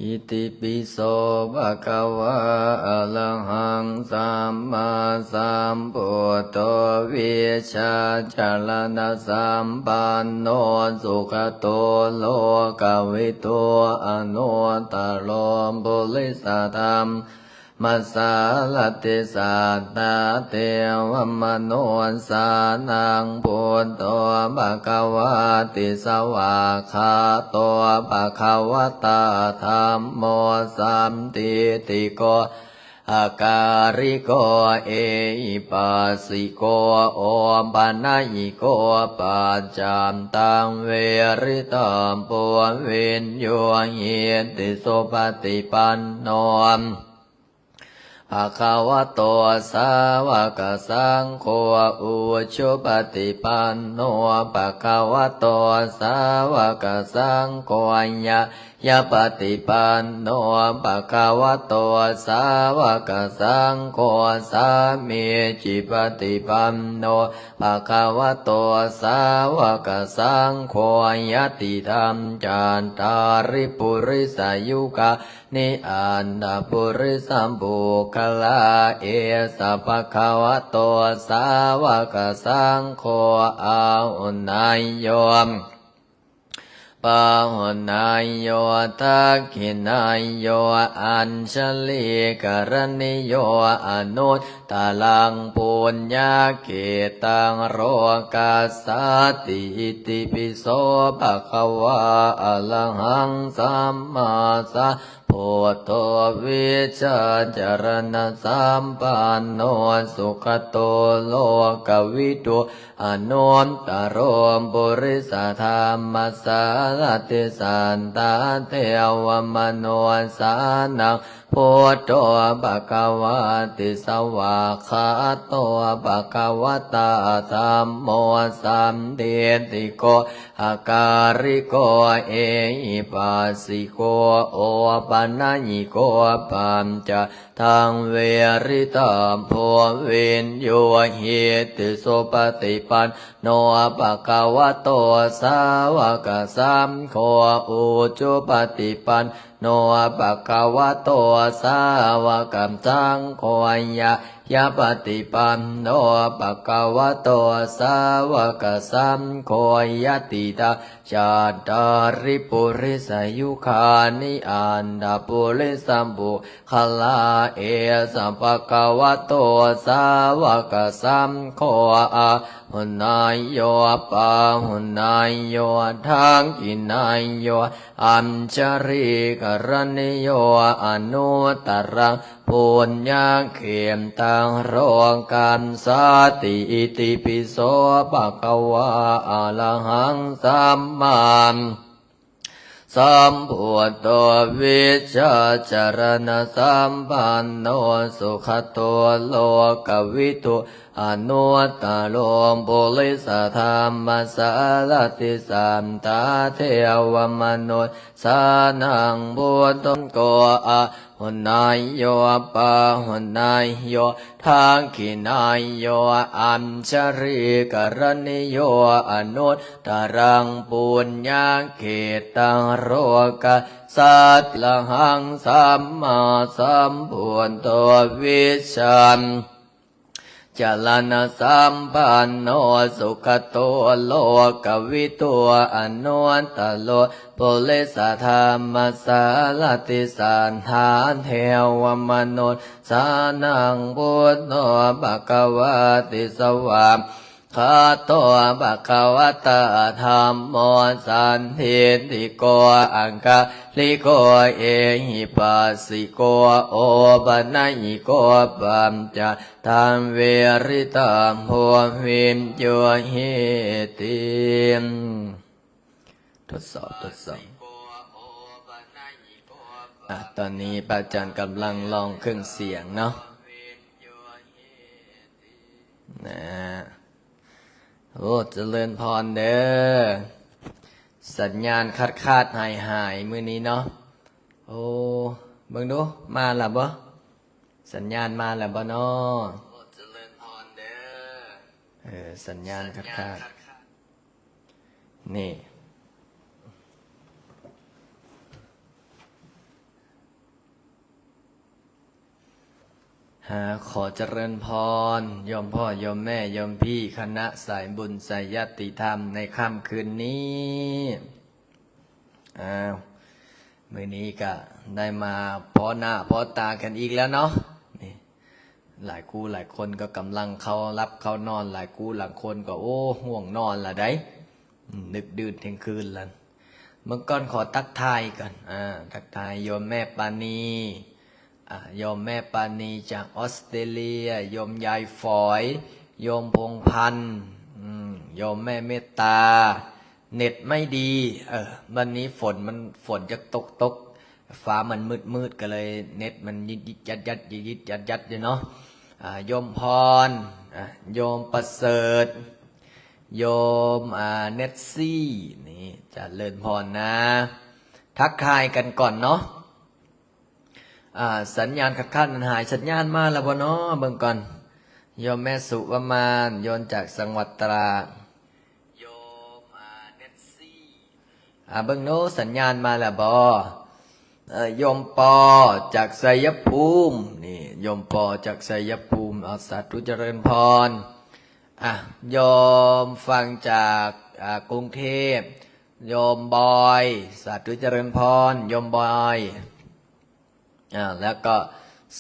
ອິຕິປິໂສ ພະຄະວາ ອະລະຫັງ ສຳມາສຳພຸດໂທ ວິຊາຈາລະນະສຳປັນໂນ ສຸຄະໂຕ ໂລກະວິທູ ອະນຸດຕະໂລ ປຸລິສະທຳມະສາລະຕິ ສັດຕາເທວະມະນຸດສານັງ ພຸດໂທ ພະຄະວາຕິ ສະຫວາກຂາໂຕ ພະຄະວະຕາ ທຳໂມ ສັນທິດຖິໂກ ອາກາລິໂກ ເອຫິປັດສິໂກ ໂອປະນະຍິໂກ ປັດຈະຕັງ ວິລິຕະໂພ ວິນຍູຫິຕິ ສຸປະຕິປັນໂນ ພະຄະວະໂຕ ສາວະກະສັງໂຄ ອຸຈຸປະຕິປັນໂນ ພະຄະວະໂຕ ສາວະກະສັງໂຄ ຍະ ຍະປະຕິປັນໂນ ພະຄະວະໂຕ ສາວະກະສັງໂຄ ສາມີຈິປະຕິປັນໂນ ພະຄະວະໂຕ ສາວະກະສັງໂຄ ຍະຕິດຳ ຈັດຕາລິ ປຸລິສະຍຸຄານິ ອັດຖະປຸລິສະບຸກຄະລາ ເອສະ ພະຄະວະໂຕ ສາວະກະສັງໂຄ ອາຫຸເນຍໂຍ ປາຫຸເນຍໂຍ ທັກຂິເນຍໂຍ ອັນຊະລີກະລະນິໂຍ ອະນຸດຕະລັງ ປຸນຍະເຂຕັງ ໂລກັດສາຕິ ອິຕິປິໂສ ພະຄະວາ ອະລະຫັງ ສຳມາສຳ ພຸດໂທ ວິຊາຈາລະນະສຳປັນໂນ ສຸຄະໂຕ ໂລກະວິທູ ອະນຸດຕະໂລ ປຸລິສະທຳມະສາລະຕິ ສັດຕາເທວະມະນຸດສານັງ ພຸດໂທ ພະຄະວາຕິ ສະຫວາກຂາໂຕ ພະຄະວະຕາ ທຳໂມ ສັນທິດຖິໂກ ອາກາລິໂກ ເອຫິປັດສິໂກ ໂອປະນະຍິໂກ ປັດຈະຕັງ ວິລິຕະໂພ ວິນຍູຫິຕິ ສຸປະຕິປັນໂນ ພະຄະວະໂຕ ສາວະກະສັງໂຄ ອຸຈຸປະຕິປັນໂນ ພະຄະວະໂຕ ສາວະກະສັງໂຄ ຍະ ຍະປະຕິປັນໂນ ພະຄະວະໂຕ ສາວະກະສັງໂຄ ຍະຕິດຳ ຈັດຕາລິ ປຸລິສະຍຸຄານິ ອັດຖະປຸລິສະບຸກຄະລາ ເອສະ ພະຄະວະໂຕ ສາວະກະສັງໂຄ ອາຫຸເນຍໂຍ ປາຫຸເນຍໂຍ ທັກຂິເນຍໂຍ ອັນຊະລີກະລະນິໂຍ ອະນຸດຕະລັງ ປຸນຍະເຂຕັງ ໂລກັດສາຕິ ອິຕິປິໂສ ພະຄະວາ ອະລະຫັງ ສຳມາສຳພຸດໂທ ວິຊາຈາລະນະສຳປັນໂນ ສຸຄະໂຕ ໂລກະວິທູ ອະນຸດຕະໂລ ປຸລິສະທຳມະສາລະຕິ ສັດຕາເທວະມະນຸດສານັງ ພຸດໂທ ໂກ ອາຫຸເນຍໂຍ ປາຫຸເນຍໂຍ ທັກຂິເນຍໂຍ ອັນຊະລີກະລະນິໂຍ ອະນຸດຕະລັງ ປຸນຍະເຂຕັງ ໂລກັດສາຕິ ອະລະຫັງ ສຳມາສຳພຸດໂທ ວິຊາ ຈາລະນະສຳປັນໂນ ສຸຄະໂຕ ໂລກະວິທູ ອະນຸດຕະໂລ ປຸລິສະທຳມະສາລະຕິ ສັດທາເທວະມະນຸດສານັງ ພຸດໂທ ພະຄະວາຕິ ສະຫວາກຂາໂຕ ພະຄະວະຕາ ທຳໂມ ສັນທິດຖິໂກ ອາກາລິໂກ ເອຫິປັດສິໂກ ໂອປະນະຍິໂກ ປັດຈະຕັງ ວິລິຕະໂພ ວິນຍູຫິຕິ ທົດສອບ ທົດສອບ ອາ ຕອນນີ້ພະອາຈານກຳລັງລອງເຄື່ອງສຽງເນາະ ນະ ໂອ້ ຈະເລີນພອນເດີ. ສັນຍານຂາດໆຫາຍໆມື້ນີ້ເນາະ. ໂອ້ ເບິ່ງດູ ມາລະບໍ່? ສັນຍານມາແລ້ວບໍ່ນໍ? ເອີ ສັນຍານຂາດໆ ນີ້ ໂ ອາ ຂໍຈະເລີນພອນ ໂຍມພໍ່ ໂຍມແມ່ ໂຍມພີ່ ຄະນະສາຍບຸນ ສາຍຍາດຕິທຳ ໃນຄ່ຳຄືນນີ້. ອ້າວ ມື້ນີ້ກະໄດ້ມາພໍ້ໜ້າພໍ້ຕາກັນອີກແລ້ວເນາະ. ນີ້ ຫຼາຍຄູ່ຫຼາຍຄົນກໍກຳລັງເຂົ້າຫຼັບເຂົ້ານອນ, ຫຼາຍຄູ່ຫຼາຍຄົນກໍ ໂອ້ ງ່ວງນອນລະໃດ໋. ອືມ ດຶກດື່ນທ່ຽງຄືນລະ. ເບິ່ງກ່ອນ ຂໍທັກທາຍກ່ອນ ອາ ທັກທາຍໂຍມແມ່ປານີ ອາ ໂຍມແມ່ປານີຈາກອອສເຕຣເລຍ, ໂຍມຍາຍຝອຍ, ໂຍມພົງພັນ, ອືມ ໂຍມແມ່ເມດຕາ. ເນັດໄມ່ດີ ເອີ ວັນນີ້ຝົນມັນ ຝົນຈະຕົກ ຕົກ ຟ້າມັນມືດໆ ກໍເລີຍເນັດມັນຍິດໆ ຍັດໆ ຍິດໆ ຍັດໆ ຢູ່ເນາະ. ອາ ໂຍມພອນ ອາ ໂຍມປະເສີດ, ໂຍມ ອາ ເນັດຊີ ນີ້ ຈະເລີນພອນນາ. ທັກທາຍກັນກ່ອນເນາະ. ອາ ສັນຍານຂາດໆ ຫາຍສັນຍານມາແລ້ວບໍ່ເນາະ? ເບິ່ງກ່ອນ. ໂຍມແມ່ສຸວະມານ ໂຍມຈາກຈັງຫວັດຕາກ. ໂຍມ ອາ ເນັດຊີ ອາ ເບິ່ງໂນ ສັນຍານມາແລ້ວບໍ່? ເອີ ໂຍມປໍຈາກໄຊຍະພູມ ນີ້ ໂຍມປໍຈາກໄຊຍະພູມ ເອົາ ສາທຸ ຈະເລີນພອນ. ອາ ໂຍມຟັງຈາກ ອາ ກຸງເທບ ໂຍມບອຍ ສາທຸ ຈະເລີນພອນ ໂຍມບອຍ. ອາ ແລ້ວກໍ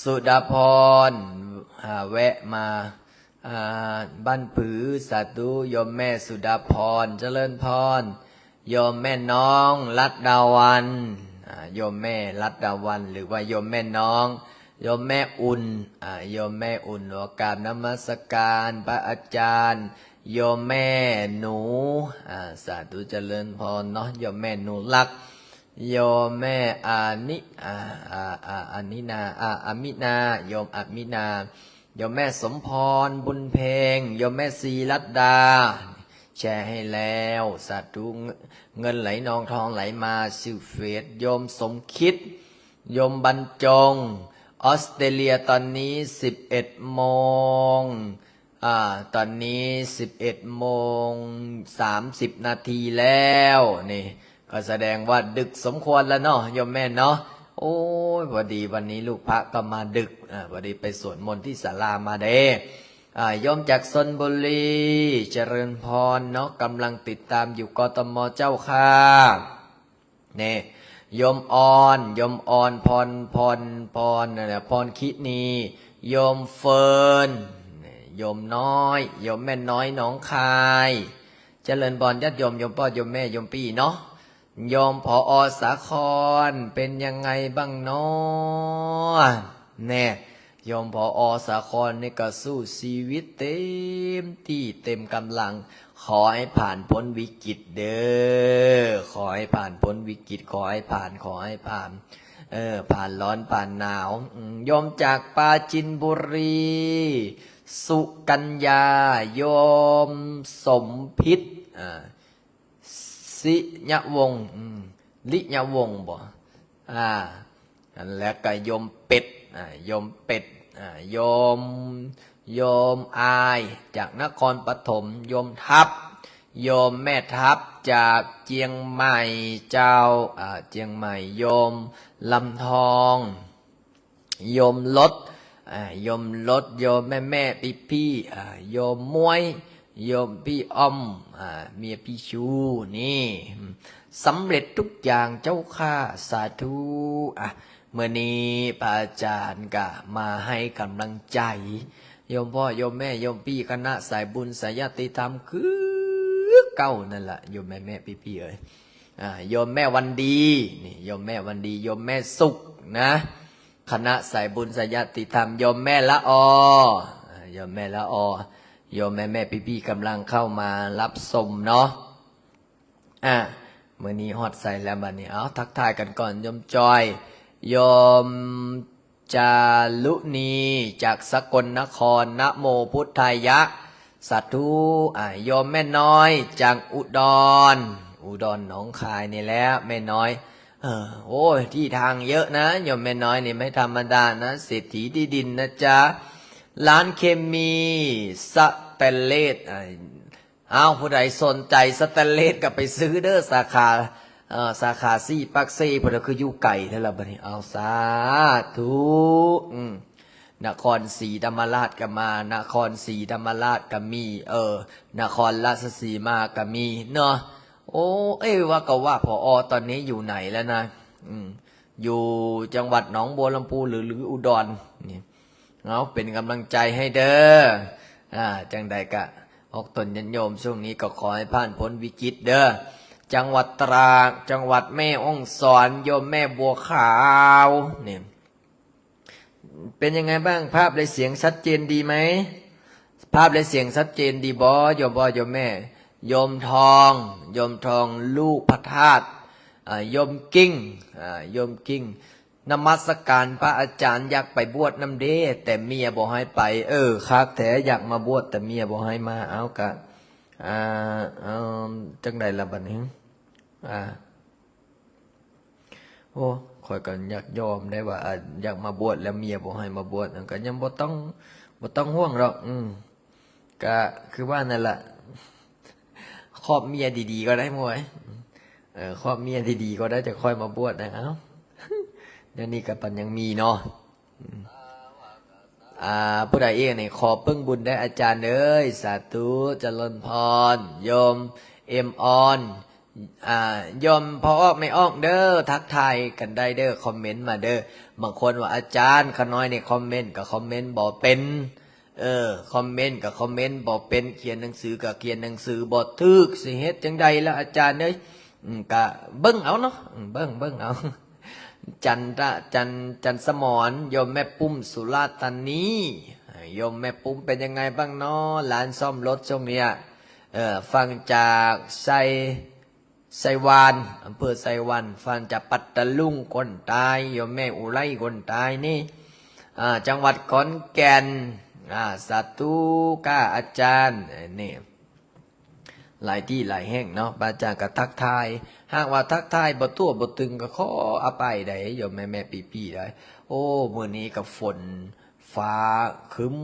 ສຸດາພອນ ອາ ແວະມາ ອາ ບ້ານຜື ສາທຸ ໂຍມແມ່ສຸດາພອນ ຈະເລີນພອນ. ໂຍມແມ່ນ້ອງລັດດາວັນ ອາ ໂຍມແມ່ລັດດາວັນ ຫຼືວ່າໂຍມແມ່ນ້ອງ ໂຍມແມ່ອຸ່ນ ອາ ໂຍມແມ່ອຸ່ນ ຂໍກາບນະມັດສະການພະອາຈານ. ໂຍມແມ່ໜູ ອາ ສາທຸ ຈະເລີນພອນເນາະ ໂຍມແມ່ໜູລັກ. ໂຍມແມ່ອານິ ອາ ອາ ອາ ອານິນາ ອາ ອາມິນາ ໂຍມອາມິນາ, ໂຍມແມ່ສົມພອນ ບຸນເພັງ, ໂຍມແມ່ສີລັດດາ ແຊໃຫ້ແລ້ວ ສາທຸ. ເງິນໄຫຼນອງທອງໄຫຼມາ ຊື່ເຟສ ໂຍມສົມຄິດ, ໂຍມບັນຈົງ. ອອສເຕຣເລຍຕອນນີ້ສິບເອັດໂມງ ອາ ຕອນນີ້ສິບເອັດໂມງສາມສິບນາທີແລ້ວ ນີ້ ກໍສະແດງວ່າດຶກສົມຄວນລະເນາະ ໂຍມແມ່ເນາະ. ໂອ້ຍ ພໍດີວັນນີ້ລູກພະກໍມາດຶກ ອາ ພໍດີໄປສວດມົນທີ່ສາລາມາເດ້. ອາ ໂຍມຈາກຊົນບຸລີ ຈະເລີນພອນເນາະ ກຳລັງຕິດຕາມຢູ່ ກທມ ເຈົ້າຄ່ະ. ນີ້ ໂຍມອອນ ໂຍມອອນ ພອນ ພອນ ພອນ ນັ້ນແຫຼະ ພອນຄິນີ, ໂຍມເຟີນ, ໂຍມນ້ອຍ ໂຍມແມ່ນ້ອຍໜອງຄາຍ. ຈະເລີນພອນຍາດໂຍມ ໂຍມພໍ່ ໂຍມແມ່ ໂຍມປີ້ເນາະ. ໂຍມ ຜອ ສາຄອນ ເປັນຍັງໄງບ້າງເນາະ? ແນ່ ໂຍມ ຜອ ສາຄອນນີ້ກໍສູ້ຊີວິດເຕັມທີ່ເຕັມກຳລັງ. ຂໍໃຫ້ຜ່ານພົ້ນວິກິດເດີ້ ຂໍໃຫ້ຜ່ານພົ້ນວິກິດ ຂໍໃຫ້ຜ່ານ ຂໍໃຫ້ຜ່ານ ເອີ ຜ່ານຮ້ອນຜ່ານໜາວ. ອືມ ໂຍມຈາກປາຈີນບູລີ ສຸກັນຍາ ໂຍມສົມພິດ ອາ ສິຍະວົງ ອືມ ລິຍະວົງບໍ ອາ ແລ້ວກໍໂຍມເປັດ ອາ ໂຍມເປັດ ອາ ໂຍມ ໂຍມອາຍ ຈາກນະຄອນປະຖົມ, ໂຍມທັບ ໂຍມແມ່ທັບຈາກຈຽງໃໝ່ເຈົ້າ ອາ ຈຽງໃໝ່, ໂຍມລຳທອງ ໂຍມລົດ ອາ ໂຍມລົດ ໂຍມແມ່ໆ ພີ່ໆ ອາ ໂຍມໝວຍ ໂຍມພີ່ອອມ ອາ ເມຍພີ່ຊູ ນີ້ ສຳເລັດທຸກຢ່າງເຈົ້າຂ້າ ສາທຸ. ອາ ມື້ນີ້ພະອາຈານກະມາໃຫ້ກຳລັງໃຈໂຍມພໍ່ ໂຍມແມ່ ໂຍມພີ່ ຄະນະສາຍບຸນ ສາຍຍາດຕິທຳຄືເກົ່ານັ້ນລະ ໂຍມແມ່ໆ ພີ່ໆ ເອີຍ. ອາ ໂຍມແມ່ວັນດີ ນີ້ ໂຍມແມ່ວັນດີ ໂຍມແມ່ສຸກນະ ຄະນະສາຍບຸນສາຍຍາດຕິທຳ ໂຍມແມ່ລະອໍ ອາ ໂຍມແມ່ລະອໍ ໂຍມແມ່ໆ ພີ່ໆ ກຳລັງເຂົ້າມາຮັບຊົມເນາະ. ອາ ມື້ນີ້ຮອດໃສແລ້ວບັດນີ້? ເອົາ ທັກທາຍກັນກ່ອນ ໂຍມຈອຍ ໂຍມຈາລຸນີ ຈາກສະກົນນະຄອນ ນະໂມພຸດທາຍະ ສາທຸ. ອາ ໂຍມແມ່ນ້ອຍຈາກອຸດອນ ອຸດອນໜອງຄາຍນີ້ແຫຼະ ແມ່ນ້ອຍ. ເອີ ໂອ້ຍ ທີ່ທາງເຍອະນະ ໂຍມແມ່ນ້ອຍນີ້ ໄມ່ທຳມະດານະ ເສດຖີທີ່ດິນນະຈ໊ະ ຮ້ານເຄມີ ສະແຕນເລດ ອາ ອ້າວ ຜູ້ໃດສົນໃຈສະແຕນເລດກໍໄປຊື້ເດີ້ ສາຂາ ເອີ ສາຂາສີ່ປາກເຊ ພຸ້ນລະ ຄືຢູ່ໄກແທ້ລະບັດນີ້. ເອົາ ສາທຸ. ອືມ ນະຄອນສີທຳມະລາດກໍມາ, ນະຄອນສີທຳມະລາດກໍມີ, ເອີ, ນະຄອນລາຊະສີມາກໍມີເນາະ. ໂອ້ ເອີ ວ່າກໍວ່າ ຜອ ຕອນນີ້ຢູ່ໃນແລ້ວນະ? ອືມ ຢູ່ຈັງຫວັດໜອງບົວລຳພູ ຫຼື ຫຼື ອຸດອນນີ້. ເອົາ ເປັນກຳລັງໃຈໃຫ້ເດີ. ອ່າ ຈັ່ງໃດກະອອກຕົນຍາດໂຍມ ຊ່ວງນີ້ກໍຂໍໃຫ້ຜ່ານພົ້ນວິກິດເດີ. ຈັງຫວັດຕາກ, ຈັງຫວັດແມ່ຮ່ອງສອນ, ໂຍມແມ່ບົວຂາວນີ້. ເປັນຍັງໄງບ້າງ? ພາບ ແລະ ສຽງຊັດເຈນດີໄໝ? ພາບ ແລະ ສຽງຊັດເຈນດີບໍ່? ໂຍມພໍ່ ໂຍມແມ່, ໂຍມທອງ, ໂຍມທອງ ລູກພະທາດ, ອ່າ, ໂຍມກິ່ງ, ອ່າ, ໂຍມກິ່ງ, ນະມັດສະການພະອາຈານ, ຢາກໄປບວດນຳເດ້ ແຕ່ເມຍບໍ່ໃຫ້ໄປ. ເອີ ຄັກແທ້, ຢາກມາບວດ ແຕ່ເມຍບໍ່ໃຫ້ມາ. ເອົາ ກະ ອ່າ, ເອີ, ຈັ່ງໃດລະບັດນີ້? ອ່າ. ໂອ້ ຂ້ອຍກໍຢາກຍອມໄດ້ວ່າ ອາ ຢາກມາບວດ ແລ້ວເມຍບໍ່ໃຫ້ມາບວດ ນັ້ນກໍຍັງບໍ່ຕ້ອງ ບໍ່ຕ້ອງຫ່ວງດອກ. ອືມ ກະຄືວ່ານັ້ນລະ ຄອບເມຍດີໆກໍໄດ້ໝວຍ. ເອີ ຄອບເມຍດີໆກໍໄດ້ ຈະຄ່ອຍມາບວດນະ. ເອົ້າ ດຽວນີ້ກໍປັນຍັງມີເນາະ. ອືມ ອ່າ ຜູ້ໃດອີກນີ້? ຂໍປຶ້ງບຸນໄດ້ອາຈານເອີຍ. ສາທຸ ຈະເລີນພອນ ໂຍມເອັມອອນ. ອ່າ ໂຍມພໍ່ອອກແມ່ອອກເດີ ທັກທາຍກັນໄດ້ເດີ ຄອມເມັນມາເດີ. ບາງຄົນວ່າ ອາຈານ ຂ້ານ້ອຍນີ້ຄອມເມັນກໍຄອມເມັນບໍ່ເປັນ. ເອີ ຄອມເມັນກໍຄອມເມັນບໍ່ເປັນ, ຂຽນໜັງສືກໍຂຽນໜັງສືບໍ່ຖືກ, ຊິເຮັດຈັ່ງໃດລະອາຈານເອີຍ? ອືມ ກະເບິ່ງເອົາເນາະ, ເບິ່ງ ເບິ່ງເອົາ. ຈັນຕະ ຈັນ ຈັນສະໝອນ, ໂຍມແມ່ປຸ້ມ ສຸລາຕານີ. ໂຍມແມ່ປຸ້ມເປັນຍັງໄງບ້າງເນາະ? ຫຼານສ້ອມລົດຊ່ວງເນີ້ຍ. ເອີ ຟັງຈາກໄຊ ໄຊວານ, ອຳເພີໄຊວານ, ຟັງຈາກປັດຕະລຸງຄົນຕາຍ, ໂຍມແມ່ອຸໄລຄົນຕາຍນີ້. ອ່າ ຈັງຫວັດຂອນແກ່ນ. ອ່າ ສາທຸ ກາອາຈານ. ນີ້ ຫຼາຍທີ່ຫຼາຍແຫ່ງເນາະ, ພະອາຈານກໍທັກທາຍ. ຫາກວ່າທັກທາຍບໍ່ຕົວະບໍ່ຕຶງ ກໍຂໍອະໄປໄດ໋ ໂຍມແມ່ໆ ພີ່ໆ ໄດ໋. ໂອ້ ມື້ນີ້ກໍຝົນ ຟ້າຄຶ້ມ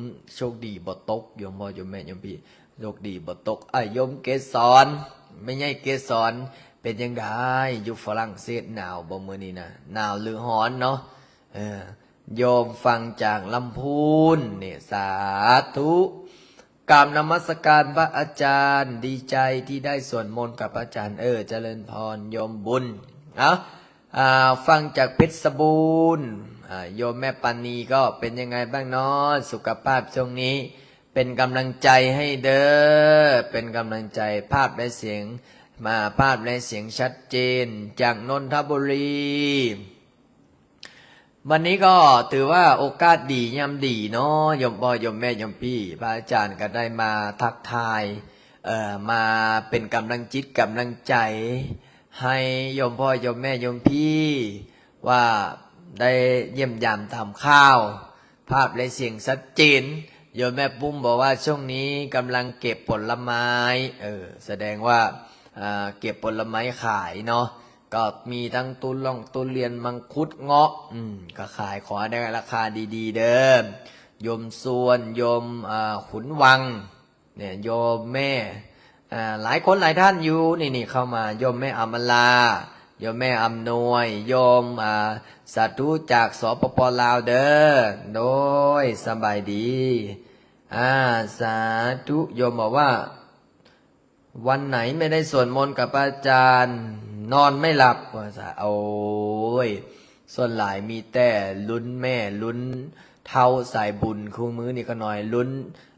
ໆ ໂຊກດີບໍ່ຕົກ ໂຍມພໍ່ໂຍມແມ່ໂຍມພີ່, ໂຊກດີບໍ່ຕົກ. ອາ ໂຍມເກສອນ ແມ່ໃຫຍ່ເກສອນ ເປັນຈັ່ງໃດ ຢູ່ຝຣັ່ງເສດ ໜາວບໍ່ມື້ນີ້ນະ? ໜາວຫຼືຮ້ອນເນາະ? ເອີ ໂຍມຟັງຈາກລຳພູນນີ້. ສາທຸ ກາບນະມັດສະການພະອາຈານ, ດີໃຈທີ່ໄດ້ສວດມົນກັບອາຈານ. ເອີ ຈະເລີນພອນໂຍມບຸນ. ເອົາ ອ່າ ຟັງຈາກເພັດສະບູນ. ອ່າ ໂຍມແມ່ປານີກໍເປັນຍັງໄງບ້າງເນາະ ສຸຂະພາບຊ່ວງນີ້? ເປັນກຳລັງໃຈໃຫ້ເດີ ເປັນກຳລັງໃຈ. ພາບ ແລະ ສຽງ ມາ ພາບ ແລະ ສຽງຊັດເຈນຈາກນົນທະບູລີ. ວັນນີ້ກໍຖືວ່າໂອກາດດີຍາມດີເນາະ ໂຍມພໍ່ໂຍມແມ່ໂຍມພີ່, ພະອາຈານກໍໄດ້ມາທັກທາຍ ເອີ ມາເປັນກຳລັງຈິດກຳລັງໃຈໃຫ້ໂຍມພໍ່ໂຍມແມ່ໂຍມພີ່ ວ່າໄດ້ຢ້ຽມຢາມຖາມຂ່າວ ພາບ ແລະ ສຽງຊັດເຈນ. ໂຍມແມ່ປຸ້ມບອກວ່າຊ່ວງນີ້ກຳລັງເກັບຜົນລະໄມ້ ເອີ ສະແດງວ່າ ອ່າ ເກັບຜົນລະໄມ້ຂາຍເນາະ. ກໍມີທັງຕຸລ່ອງ ທຸລຽນ ມັງຄຸດ ເງາະ ອືມ ກໍຂາຍ ຂໍໃຫ້ໄດ້ລາຄາດີໆເດີ. ໂຍມຊວນ ໂຍມ ອ່າ ຂຸນວັງ ເນຍ ໂຍມແມ່ ອ່າ ຫຼາຍຄົນຫຼາຍທ່ານຢູ່ນີ້ ນີ້ເຂົ້າມາ ໂຍມແມ່ອຳມາລາ ໂຍມແມ່ອຳນວຍ ໂຍມ ອ່າ ສາທຸຈາກ ສປປ ລາວ ເດີ. ໂດຍ ສະບາຍດີ ອ່າ ສາທຸ. ໂຍມບອກວ່າ ວັນໄຫນໄມ່ໄດ້ສວດມົນກັບພະອາຈານ ນອນໄມ່ຫຼັບ ວ່າຊະ. ໂອ້ຍ ສ່ວນຫຼາຍມີແຕ່ລຸ້ນແມ່ ລຸ້ນເຖົ້າສາຍບຸນ. ຄູ່ມື້ນີ້ຂະນ້ອຍລຸ້ນ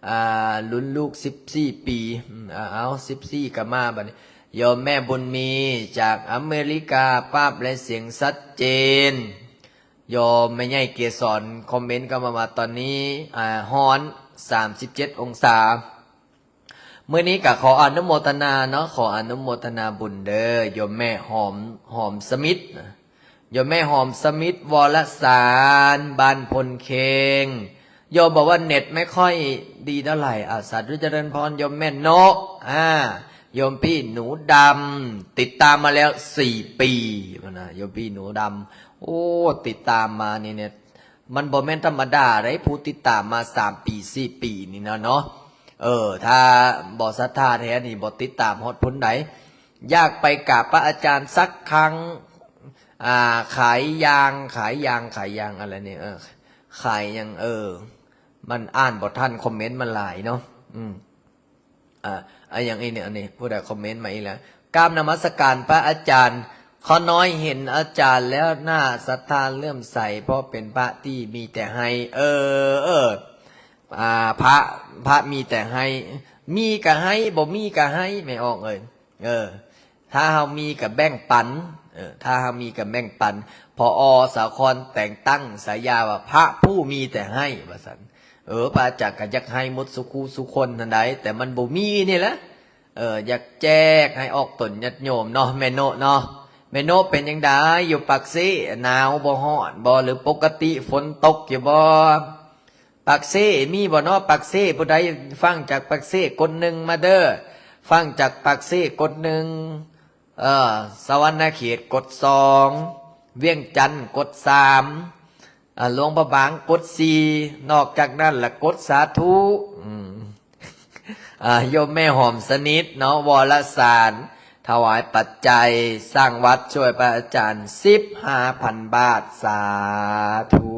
ອ່າ ລຸ້ນລູກສິບສີ່ປີ. ອືມ ເອົາ ເອົາ ສິບສີ່ກໍມາບັດນີ້. ໂຍມແມ່ບຸນມີຈາກອາເມລິກາ ພາບ ແລະ ສຽງຊັດເຈນ. ໂຍມແມ່ໃຫຍ່ເກສອນຄອມເມັນເຂົ້າມາວ່າ ຕອນນີ້ ອ່າ ຮ້ອນ ສາມສິບເຈັດ ອົງສາ. ມື້ນີ້ກໍຂໍອະນຸໂມທະນາເນາະ ຂໍອະນຸໂມທະນາບຸນເດີ ໂຍມແມ່ຫອມ ຫອມສະມິດ ໂຍມແມ່ຫອມສະມິດ ວໍລະສານ ບ້ານພົນເຄງ. ໂຍມບອກວ່າເນັດໄມ່ຄ່ອຍດີເທົ່າໃດ. ອາ ສາທຸ ຈະເລີນພອນ ໂຍມແມ່ເນາະ. ອາ ໂຍມພີ່ໜູດຳ ຕິດຕາມມາແລ້ວສີ່ປີ ພຸ້ນນະ ໂຍມພີ່ໜູດຳ. ໂອ້ ຕິດຕາມມານີ້ເນັດ ມັນບໍ່ແມ່ນທຳມະດາເດ້ ຜູ້ຕິດຕາມມາສາມປີ ສີ່ປີນີ້ນະເນາະ. ເອີ ຖ້າບໍ່ສັດທາແທ້ນີ້ ບໍ່ຕິດຕາມຮອດພຸ້ນໃດ. ຢາກໄປກາບພະອາຈານສັກຄັ້ງ. ອ່າ ຂາຍຢາງ ຂາຍຢາງ ຂາຍຢາງ ອະໄລນີ້ ເອີ ຂ ຂາຍຫຍັງ ເອີ ມັນອ່ານບໍ່ທັນ ຄອມເມັນມັນຫຼາຍເນາະ. ອືມ ອ່າ ອັນຫຍັງອີກນີ້ ອັນນີ້ຜູ້ໃດຄອມເມັນມາອີກແລ້ວ? ກາບນະມັດສະການພະອາຈານ. ຂ້ານ້ອຍເຫັນອາຈານແລ້ວໜ້າສັດທາເຫຼື້ອມໃສ ເພາະເປັນພະທີ່ມີແຕ່ໃຫ້. ເອີ ເອີ ອ່າ ພະ ພະມີແຕ່ໃຫ້ ມີກະໃຫ້ ບໍ່ມີກະໃຫ້ ແມ່ອອກເອີຍ. ເອີ ຖ້າເຮົາມີກະແບ່ງປັນ ເອີ ຖ້າເຮົາມີກະແບ່ງປັນ. ພໍ ສາຄອນ ແຕ່ງຕັ້ງສາຍາວ່າພະຜູ້ມີແຕ່ໃຫ້ ວ່າຊັ້ນ. ເອີ ພະອາຈານກະຢາກໃຫ້ໝົດສູ່ຄູ່ສູ່ຄົນຫັ້ນໃດ ແຕ່ມັນບໍ່ມີນີ້ແຫຼະ. ເອີ ຢາກແຈກໃຫ້ອອກຕົນຍາດໂຍມເນາະ ແມ່ໂນະເນາະ. ແມ່ໂນະເປັນຈັ່ງໃດ ຢູ່ປາກເຊ ໜາວບໍ່ ຮ້ອນບໍ່ ຫຼືປົກກະຕິ ຝົນຕົກຢູ່ບໍ່? ປາກເຊມີບໍ່ເນາະ ປາກເຊ? ຜູ້ໃດຟັງຈາກປາກເຊກົດໜຶ່ງມາເດີ້. ຟັງຈາກປາກເຊກົດໜຶ່ງ ເອີ ສະຫວັນນະເຂດກົດສອງ ວຽງຈັນກົດສາມ ອາ ຫຼວງພະບາງກົດສີ່ ນອກຈາກນັ້ນລະກົດສາທຸ. ອືມ ອາ ໂຍມແມ່ຫອມສະໜິດເນາະ ວໍລະສານ ຖວາຍປັດໄຈສ້າງວັດຊ່ວຍພະອາຈານສິບຫ້າພັນບາດ. ສາທຸ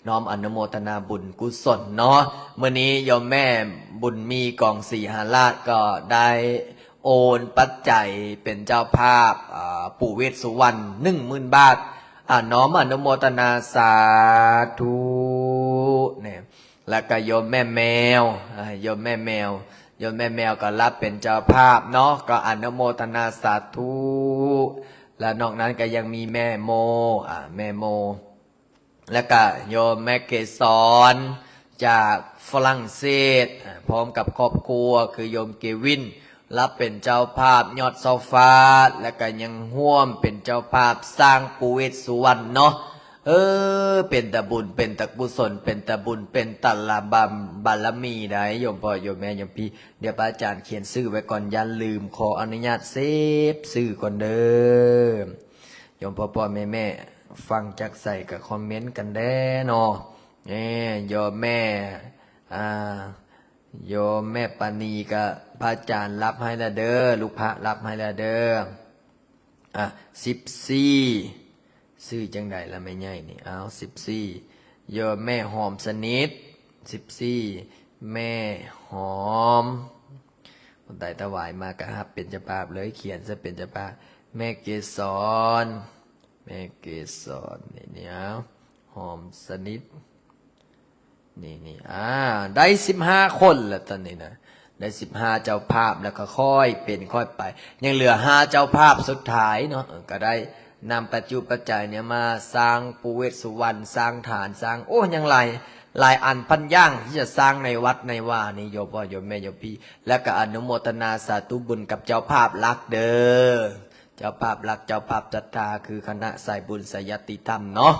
ນ້ອມອະນຸໂມທະນາບຸນກຸສົນເນາະ. ມື້ນີ້ໂຍມແມ່ບຸນມີ ກອງສີຫາລາດ ກໍໄດ້ໂອນປັດໄຈເປັນເຈົ້າພາບ ອາ ປູເວດສຸວັນ ໜຶ່ງໝື່ນບາດ. ອາ ນ້ອມອະນຸໂມທະນາ ສາທຸ ແນ່. ແລ້ວກໍໂຍມແມ່ແມວ ອາ ໂຍມແມ່ແມວ ໂຍມແມ່ແມວກໍຮັບເປັນເຈົ້າພາບເນາະ ກໍອະນຸໂມທະນາສາທຸ. ແລະນອກນັ້ນກໍຍັງມີແມ່ໂມ ອາ ແມ່ໂມ ແລ້ວກໍໂຍມແມ່ເກສອນຈາກຝຣັ່ງເສດ ອາ ພ້ອມກັບຄອບຄົວ ຄືໂຍມເກວິນ ຮັບເປັນເຈົ້າພາບຍອດຊາວຟາດ ແລ້ວກໍຍັງຮ່ວມເປັນເຈົ້າພາບສ້າງປູເວດສຸວັນເນາະ. ເອີ ເປັນຕາບຸນ ເປັນຕາກຸສົນ ເປັນຕາບຸນ ເປັນຕາລະບາ ບາລະມີໄດ໋ ໂຍມພໍ່ໂຍມແມ່ໂຍມພີ່. ດຽວພະອາຈານຂຽນຊື່ໄວ້ກ່ອນ ຢ່າລືມ ຂໍອະນຸຍາດເຊບຊື່ກ່ອນເດີ້. ໂຍມພໍ່ໆແມ່ໆ ຟັງຈາກໃສກໍຄອມເມັນກັນແດ່ເນາະ. ເອີ ໂຍມແມ່ ອາ ໂຍມແມ່ປານີກະພະອາຈານຮັບໃຫ້ລະເດີ້ ລູກພະຮັບໃຫ້ລະເດີ້. ອາ ສິບສີ່ ຊື່ຈັ່ງໃດລະແມ່ໃຫຍ່ນີ້? ອ້າວ ສິບສີ່ ໂຍມແມ່ຫອມສະໜິດ ສິບສີ່ ແມ່ຫອມ ຄົນໃດຖວາຍມາກະຮັບເປັນເຈົ້າພາບເລີຍ ຂຽນໃສ່ເປັນເຈົ້າພາບ. ແມ່ເກສອນ ແມ່ເກສອນ ນີ້ ນີ້ ອ້າວ ຫອມສະໜິດ ນີ້ໆ ອາ ໄດ້ສິບຫ້າຄົນລະຕອນນີ້ນະ ໄດ້ສິບຫ້າເຈົ້າພາບ ແລ້ວກໍຄ່ອຍເປັນຄ່ອຍໄປ ຍັງເຫຼືອຫ້າເຈົ້າພາບສຸດທ້າຍເນາະ ກໍໄດ້ນຳປັດຈຸປັດໄຈນີ້ມາສ້າງປູເວດສຸວັນ ສ້າງຖານ ສ້າງ ໂອ້ ຍັງຫຼາຍ ຫຼາຍອັນພັນຢ່າງທີ່ຈະສ້າງໃນວັດໃນວານີ້ ໂຍມພໍ່ໂຍມແມ່ໂຍມພີ່ ແລ້ວກໍອະນຸໂມທະນາສາທຸບຸນກັບເຈົ້າພາບຫຼັກເດີ້. ເຈົ້າພາບຫຼັກ ເຈົ້າພາບສັດທາ ຄືຄະນະສາຍບຸນສາຍຍາຕິທຳເນາະ.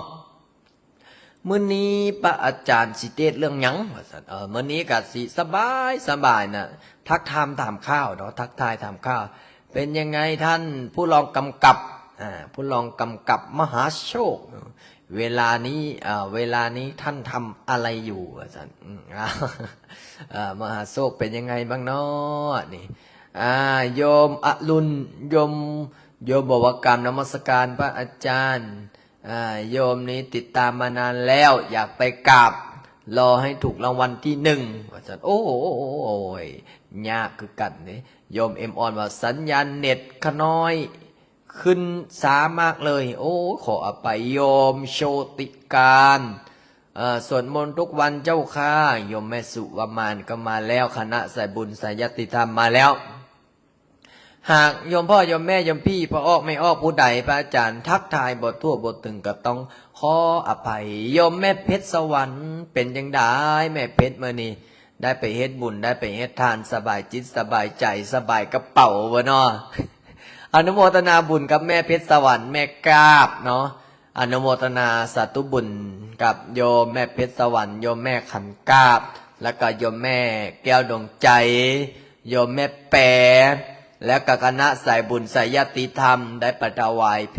ມື້ນີ້ພະອາຈານຊິເທດເລື່ອງຫຍັງ ວ່າຊັ້ນ. ເອີ ມື້ນີ້ກະຊິສະບາຍ ສະບາຍນະ ທັກຖາມຖາມຂ່າວເນາະ ທັກທາຍຖາມຂ່າວ. ເປັນຍັງໄງທ່ານຜູ້ລອງກຳກັບ ອາ ຜູ້ລອງກຳກັບມະຫາໂຊກ ເວລານີ້ ເອີ ເວລານີ້ທ່ານທຳອະໄລຢູ່ ວ່າຊັ້ນ. ອືມ ເອີ ມະຫາໂຊກເປັນຍັງໄງບ້າງເນາະນີ້? ອາ ໂຍມອະລຸນ ໂຍມ ໂຍມບອກວ່າ ກາບນະມັດສະການພະອາຈານ ອາ ໂຍມນີ້ຕິດຕາມມານານແລ້ວ ຢາກໄປກາບ ລໍໃຫ້ຖືກລາງວັນທີໜຶ່ງ ວ່າຊັ້ນ. ໂອ້ຍ ຍາກຄືກັນເດ້. ໂຍມເອັມອອນວ່າ ສັນຍານເນັດຂ້ານ້ອຍຂຶ້ນຊ້າມາກເລີຍ. ໂອ້ ຂໍອະໄປ ໂຍມໂຊຕິການ ເອີ ສວດມົນທຸກວັນເຈົ້າຄ່າ. ໂຍມແມ່ສຸວະມານກໍມາແລ້ວ ຄະນະສາຍບຸນສາຍຍາຕິທຳມາແລ້ວ. ຫາກໂຍມພໍ່ໂຍມແມ່ໂຍມພີ່ ພໍ່ອອກແມ່ອອກຜູ້ໃດ ພະອາຈານທັກທາຍບໍ່ທົ່ວບໍ່ເຖິງ ກໍຕ້ອງຂໍອະໄພ. ໂຍມແມ່ເພັດສະຫວັນ ເປັນຈັ່ງໃດແມ່ເພັດ ມື້ນີ້ໄດ້ໄປເຮັດບຸນ ໄດ້ໄປເຮັດທານ ສະບາຍຈິດສະບາຍໃຈ ສະບາຍກະເປົາບໍ່ເນາະ? ອະນຸໂມທະນາບຸນກັບແມ່ເພັດສະຫວັນ ແມ່ກາບເນາະ. ອະນຸໂມທະນາສາທຸບຸນກັບໂຍມແມ່ເພັດສະຫວັນ ໂຍມແມ່ຂັນກາບ ແລ້ວກໍໂຍມແມ່ແກ້ວດວງໃຈ ໂຍມແມ່ແປ ແລ້ວກໍຄະນະສາຍບຸນສາຍຍາຕິທຳ ໄດ້ໄປຖວາຍເພ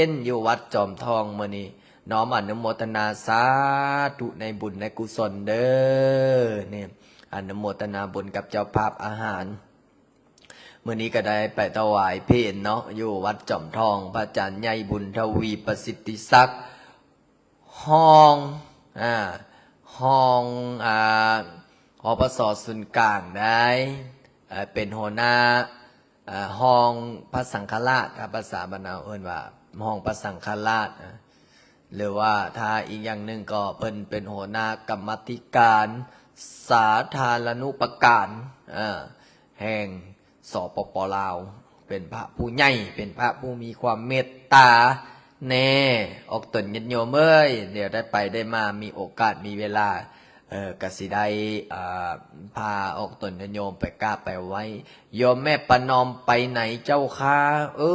ນຢູ່ວັດຈອມທອງມື້ນີ້. ນ້ອມອະນຸໂມທະນາສາທຸໃນບຸນໃນກຸສົນເດີ້. ນີ້ ອະນຸໂມທະນາບຸນກັບເຈົ້າພາບອາຫານ. ມື້ນີ້ກໍໄດ້ໄປຖວາຍເພນເນາະ ຢູ່ວັດຈອມທອງ ພະອາຈານໃຫຍ່ບຸນທະວີປະສິດທິສັກ ຮອງ ອາ ຮອງ ອາ ອປສ ສູນກາງໄດ້ ເປັນຫົວໜ້າ ອາ ຮອງພະສັງຄະລາດ ຖ້າພາສາບ້ານເຮົາເອີ້ນວ່າຮອງພະສັງຄະລາດ ຫຼືວ່າຖ້າອີກຢ່າງໜຶ່ງກໍເພິ່ນເປັນຫົວໜ້າກຳມາທິການສາທາລະນຸປະການ ເອີ ແຫ່ງ ສປປ ລາວ ເປັນພະຜູ້ໃຫຍ່ ເປັນພະຜູ້ມີຄວາມເມດຕາແນ່ ອອກຕົນຍາດໂຍມເອີຍ ດຽວໄດ້ໄປໄດ້ມາ ມີໂອກາດມີເວລາ ເອີ ກະຊິໄດ້ ເອີ ພາອອກຕົນຍາດໂຍມໄປກາບໄປໄຫວ້ ໂຍມແມ່ປະນອມໄປໃນເຈົ້າຄ່າ ເອີ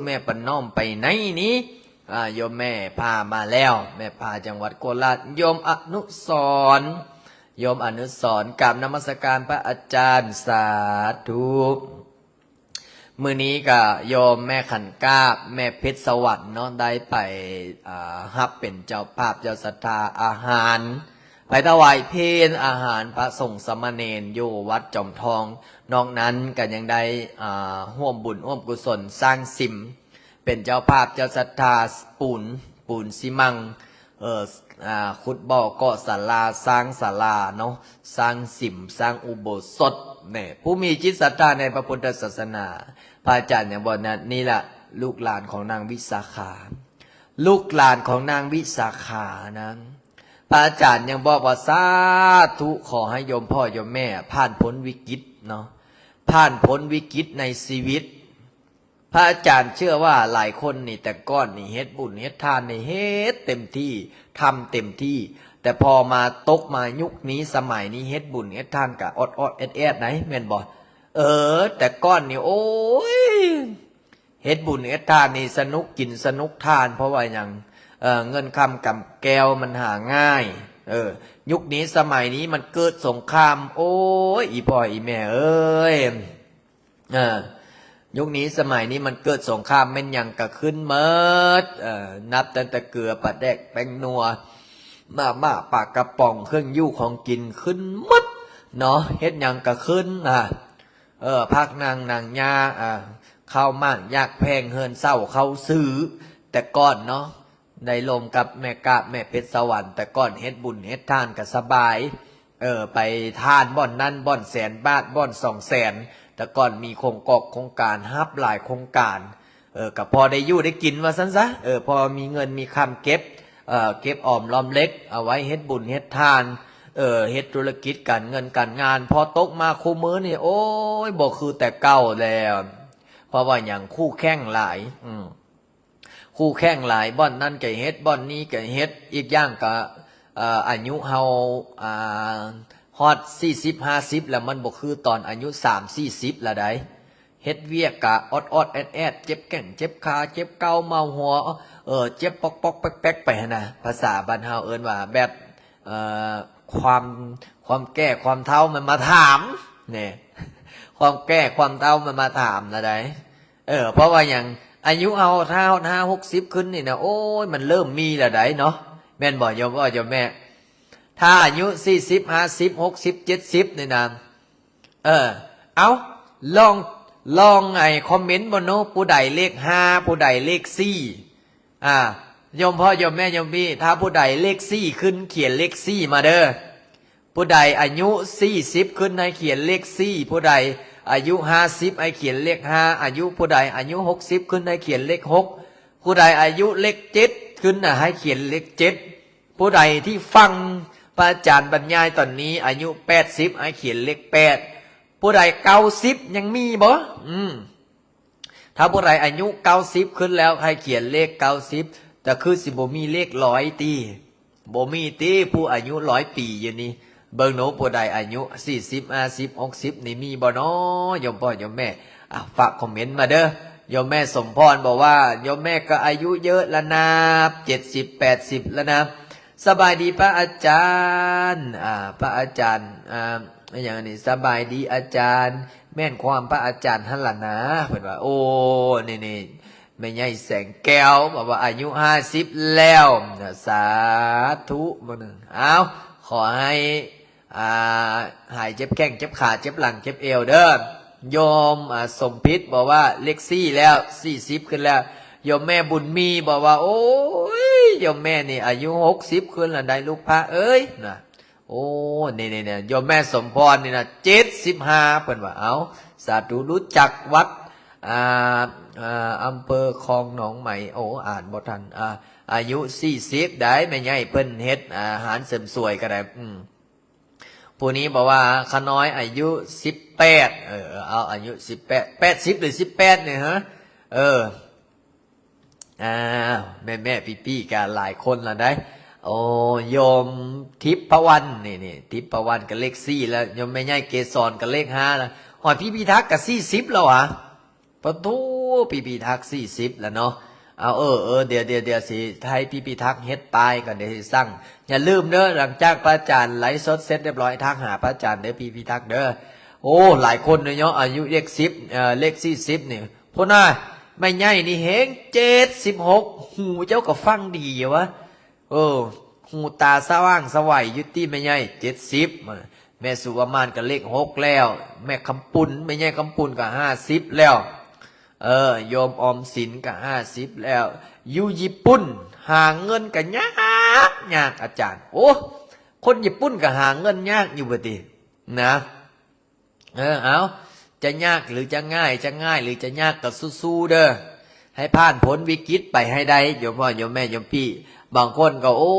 ແມ່ປະນອມໄປໃນນີ້ ອາ ໂຍມແມ່ພາມາແລ້ວ ແມ່ພາຈັງຫວັດໂຄລາດ ໂຍມອະນຸສອນ ໂຍມອະນຸສອນ ກາບນະມັດສະການພະອາຈານ ສາທຸ. ມື້ນີ້ກະໂຍມແມ່ຂັນກາບ ແມ່ເພັດສະຫວັນເນາະ ໄດ້ໄປ ອາ ຮັບເປັນເຈົ້າພາບເຈົ້າສັດທາອາຫານ ໄປຖວາຍເພນອາຫານພະສົງສາມະເນນຢູ່ວັດຈອມທອງ ນອກນັ້ນກະຍັງໄດ້ ອາ ຮ່ວມບຸນຮ່ວມກຸສົນສ້າງສິມ ເປັນເຈົ້າພາບເຈົ້າສັດທາປູນ ປູນຊີມັງ ເອີ ອາ ຂຸດບໍ່ກໍ່ສາລາ ສ້າງສາລາເນາະ ສ້າງສິມ ສ້າງອຸໂບສົດ ແນ່ ຜູ້ມີຈິດສັດທາໃນພະພຸດທະສາສະໜາ ພະອາຈານຍັງບອກນັ້ນ ນີ້ລະລູກຫຼານຂອງນາງວິສາຂາ ລູກຫຼານຂອງນາງວິສາຂານະ ພະອາຈານຍັງບອກວ່າ ສາທຸ ຂໍໃຫ້ໂຍມພໍ່ໂຍມແມ່ຜ່ານພົ້ນວິກິດເນາະ ຜ່ານພົ້ນວິກິດໃນຊີວິດ ພະອາຈານເຊື່ອວ່າຫຼາຍຄົນນີ້ ແຕ່ກ່ອນນີ້ເຮັດບຸນເຮັດທານນີ້ເຮັດເຕັມທີ່ ທຳເຕັມທີ່ ແຕ່ພໍມາຕົກມາຍຸກນີ້ສະໄໝນີ້ ເຮັດບຸນເຮັດທານກະອອດໆແອດໆໃດ໋ ແມ່ນບໍ່? ເອີ ແຕ່ກ່ອນນີ້ ໂອ້ຍ ເຮັດບຸນເຮັດທານນີ້ສະໜຸກກິນສະໜຸກທານ ເພາະວ່າຫຍັງ? ເອີ ເງິນຄຳກຳແກ້ວມັນຫາງ່າຍ ເອີ ຍຸກນີ້ສະໄໝນີ້ມັນເກີດສົງຄາມ ໂອ້ຍ ອີພໍ່ອີແມ່ເອີຍ ເອີ ຍຸກນີ້ສະໄໝນີ້ມັນເກີດສົງຄາມ ແມ່ນຫຍັງກະຂຶ້ນໝົດ ເອີ ນັບຕັ້ງແຕ່ເກືອ ປາແດກ ແປ້ງນົວ ມາມ່າ ປາກະປ໋ອງ ເຄື່ອງຢູ່ຂອງກິນຂຶ້ນໝົດເນາະ ເຮັດຫຍັງກະຂຶ້ນ ອາ ເອີ ຜັກໜັງ ໜັງຫຍ້າ ອາ ເຂົ້າໝາກຢາກແພງ ເຮືອນເຊົ່າເຂົ້າຊື້ ແຕ່ກ່ອນເນາະ ໄດ້ລົມກັບແມ່ກາບ ແມ່ເພັດສະຫວັນ ແຕ່ກ່ອນເຮັດບຸນເຮັດທານກະສະບາຍ ເອີ ໄປທານບ່ອນນັ້ນບ່ອນແສນບາດ ບ່ອນສອງແສນ ແຕ່ກ່ອນມີໂຄງກອກໂຄງການ ຮັບຫຼາຍໂຄງການ ເອີ ກະພໍໄດ້ຢູ່ໄດ້ກິນວ່າຊັ້ນຊະ ເອີ ພໍມີເງິນມີຄຳເກັບ ເອີ ເກັບອອມລອມເລັກ ເອົາໄວ້ເຮັດບຸນເຮັດທານ ເອີ ເຮັດທຸລະກິດການເງິນການງານ ພໍຕົກມາຄູ່ມື້ນີ້ ໂອ້ຍ ບໍ່ຄືແຕ່ເກົ່າແລ້ວ ເພາະວ່າຫຍັງ? ຄູ່ແຂ່ງຫຼາຍ ອືມ ຄູ່ແຂ່ງຫຼາຍ ບ່ອນນັ້ນກະເຮັດ ບ່ອນນີ້ກະເຮັດ ອີກຢ່າງກະ ເອີ ອາຍຸເຮົາ ອາ ຮອດສີ່ສິບຫ້າສິບແລ້ວ ມັນບໍ່ຄືຕອນອາຍຸສາມສີ່ສິບລະໃດ໋ ເຮັດວຽກກະອອດໆແອດໆ ເຈັບແຂ້ງເຈັບຂາ ເຈັບເກົາເມົາຫົວ ເອີ ເຈັບປອກໆແປັກໆໄປຫັ້ນນະ ພາສາບ້ານເຮົາເອີ້ນວ່າແບບ ເອີ ຄວາມ ຄວາມແກ່ຄວາມເຖົ້າມັນມາຖາມ ແນ່ ຄວາມແກ່ຄວາມເຖົ້າມັນມາຖາມລະໃດ໋ ເອີ ເພາະວ່າຫຍັງ? ອາຍຸເຮົາ ຖ້າຮອດຫ້າຫົກສິບຂຶ້ນນີ້ນະ ໂອ້ຍ ມັນເລີ່ມມີລະໃດ໋ເນາະ ແມ່ນບໍ່ໂຍມພໍ່ໂຍມແມ່? ຖ້າອາຍຸສີ່ສິບ ຫ້າສິບ ຫົກສິບ ເຈັດສິບນີ້ນະ ເອີ ເອົ້າ ລອງ ລອງ ໄອ້ ຄອມເມັນເບິ່ງເນາະ ຜູ້ໃດເລກຫ້າ ຜູ້ໃດເລກສີ່ ອາ ໂຍມພໍ່ໂຍມແມ່ໂຍມພີ່ ຖ້າຜູ້ໃດເລກສີ່ຂຶ້ນ ຂຽນເລກສີ່ມາເດີ ຜູ້ໃດອາຍຸສີ່ສິບຂຶ້ນ ໃຫ້ຂຽນເລກສີ່ ຜູ້ໃດອາຍຸຫ້າສິບ ໃຫ້ຂຽນເລກຫ້າ ອາຍຸຜູ້ໃດອາຍຸຫົກສິບຂຶ້ນ ໃຫ້ຂຽນເລກຫົກ ຜູ້ໃດອາຍຸເລກເຈັດຂຶ້ນນະ ໃຫ້ຂຽນເລກເຈັດ ຜູ້ໃດທີ່ຟັງພະອາຈານບັນຍາຍຕອນນີ້ ອາຍຸແປດສິບ ໃຫ້ຂຽນເລກແປດ ຜູ້ໃດເກົ້າສິບ ຍັງມີບໍ່? ອືມ ຖ້າຜູ້ໃດອາຍຸເກົ້າສິບຂຶ້ນແລ້ວ ໃຫ້ຂຽນເລກເກົ້າສິບ ແຕ່ຄືຊິບໍ່ມີເລກຮ້ອຍຕິ? ບໍ່ມີຕິ? ຜູ້ອາຍຸຮ້ອຍປີຢູ່ນີ້ ເບິ່ງໂນ ຜູ້ໃດອາຍຸສີ່ສິບ ຫ້າສິບ ຫົກສິບນີ້ ມີບໍ່ນໍ ໂຍມພໍ່ໂຍມແມ່? ອາ ຝາກຄອມເມັນມາເດີ. ໂຍມແມ່ສົມພອນບອກວ່າ ໂຍມແມ່ກໍອາຍຸເຍີະລະນາ ເຈັດສິບ ແປດສິບລະນາ. ສະບາຍດີພະອາຈານ ອາ ພະອາຈານ ອາ ອີຫຍັງອັນນີ້ ສະບາຍດີອາຈານ ແມ່ນຄວາມພະອາຈານຫັ້ນລະນາ ເພິ່ນວ່າ. ໂອ້ ນີ້ໆ ແມ່ໃຫຍ່ແສງແກ້ວບອກວ່າອາຍຸຫ້າສິບແລ້ວ ສາທຸ ມື້ໜຶ່ງ. ເອົ້າ ຂໍໃຫ້ ອາ ຫາຍເຈັບແຂ້ງເຈັບຂາເຈັບຫຼັງເຈັບເອວເດີ. ໂຍມ ອາ ສົມພິດບອກວ່າເລກສີ່ແລ້ວ ສີ່ສິບຂຶ້ນແລ້ວ. ໂຍມແມ່ບຸນມີບອກວ່າ ໂອ້ຍ ໂຍມແມ່ນີ້ອາຍຸຫົກສິບຂຶ້ນແລ້ວໄດ໋ລູກພະເອີຍນະ. ໂອ້ ນີ້ໆໆ ໂຍມແມ່ສົມພອນນີ້ນະ ເຈັດສິບຫ້າ ເພິ່ນວ່າ. ເອົ້າ ສາທຸ ຮູ້ຈັກວັດ ອ່າ ອ່າ ອຳເພີຄອງໜອງໄໝ. ໂອ້ ອ່ານບໍ່ທັນ. ອ່າ ອາຍຸສີ່ສິບໄດ໋ ແມ່ໃຫຍ່ເພິ່ນເຮັດ ອ່າ ຮ້ານເສີມສວຍກໍໄດ້. ອືມ ຜູ້ນີ້ບອກວ່າ ຂະນ້ອຍອາຍຸສິບແປດ. ເອີ ເອົາ ອາຍຸສິບແປດ ແປດສິບ ຫຼື ສິບແປດນີ້ ຮະ? ເອີ ອ້າວ ແມ່ໆ ພີ່ໆ ກໍຫຼາຍຄົນລະໄດ໋. ໂອ້ ໂຍມທິບພະວັນ ນີ້ໆ ທິບພະວັນກໍເລກສີ່ລະ, ໂຍມແມ່ໃຫຍ່ເກສອນກໍເລກຫ້າລະ, ຮອດພີ່ພິທັກກໍສີ່ສິບລະຫວາ. ປະໂທ ພີ່ພິທັກສີ່ສິບລະເນາະ. ເອົາ ເອີ ເອີ ດຽວ ດຽວ ດຽວຊິໃຫ້ພີ່ພິທັກເຮັດປ້າຍກ່ອນ ດຽວຊິສັ່ງ. ຢ່າລືມເດີ ຫຼັງຈາກພະອາຈານໄລຟ໌ສົດເສັດຮຽບຮ້ອຍ ທັກຫາພະອາຈານເດີ ພີ່ພິທັກເດີ. ໂອ້ ຫຼາຍຄົນເນາະ ອາຍຸເລກສິບ ເອີ ເລກສີ່ສິບນີ້. ພຸ້ນນະ ແມ່ໃຫຍ່ນີ້ແຮງເຈັດສິບຫົກ ຫູເຈົ້າກໍຟັງດີຢູ່ວະ. ເອີ ຫູຕາສະຫວ່າງສະໄຫວຢູ່ຕິແມ່ໃຫຍ່ ເຈັດສິບ. ແມ່ສຸວະມານກໍເລກຫົກແລ້ວ, ແມ່ຄຳປຸນ ແມ່ໃຫຍ່ຄຳປຸນກໍຫ້າສິບແລ້ວ. ເອີ ໂຍມອອມສິນກໍຫ້າສິບແລ້ວ. ຢູ່ຍີ່ປຸ່ນຫາເງິນກໍຍາກ ຍາກອາຈານ. ໂອ້ ຄົນຍີ່ປຸ່ນກໍຫາເງິນຍາກຢູ່ບໍ່ຕິນະ. ເອີ ເອົາ ຈະຍາກຫຼືຈະງ່າຍ ຈະງ່າຍຫຼືຈະຍາກກໍສູ້ໆເດີ ໃຫ້ຜ່ານພົ້ນວິກິດໄປໃຫ້ໄດ້ ໂຍມພໍ່ໂຍມແມ່ໂຍມພີ່. ບາງຄົນກໍ ໂອ້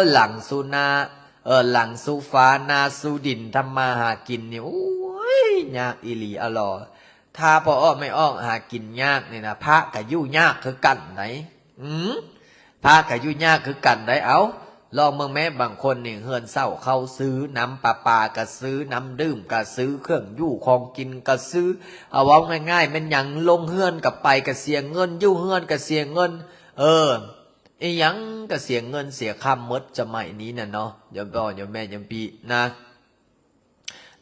ຍ ຫຼັງສູ່ໜ້າ ເອີ ຫຼັງສູ່ຟ້າ ໜ້າສູ່ດິນ ທຳມາຫາກິນນີ້ ໂອ້ຍ ຍາກອີ່ຫຼີອະຫຼໍ. ຖ້າພໍ່ອອກແມ່ອອກຫາກິນຍາກນີ້ນະ ພະກໍຢູ່ຍາກຄືກັນໄດ໋. ອືມ ພະກໍຢູ່ຍາກຄືກັນໄດ໋. ເອົາ ລອງເບິ່ງແມ້ ບາງຄົນນີ້ເຮືອນເຊົ່າເຂົ້າຊື້, ນ້ຳປະປາກໍຊື້, ນ້ຳດື່ມກໍຊື້, ເຄື່ອງຢູ່ຂອງກິນກໍຊື້. ເອົາ ເວົ້າງ່າຍໆ ແມ່ນຫຍັງ ລົງເຮືອນກໍໄປກໍເສຍເງິນ, ຢູ່ເຮືອນກໍເສຍເງິນ. ເອີ ອີ່ຫຍັງກໍເສຍເງິນເສຍຄຳໝົດສະໄໝນີ້ນະເນາະ ໂຍມພໍ່ໂຍມແມ່ໂຍມພີ່ນະ.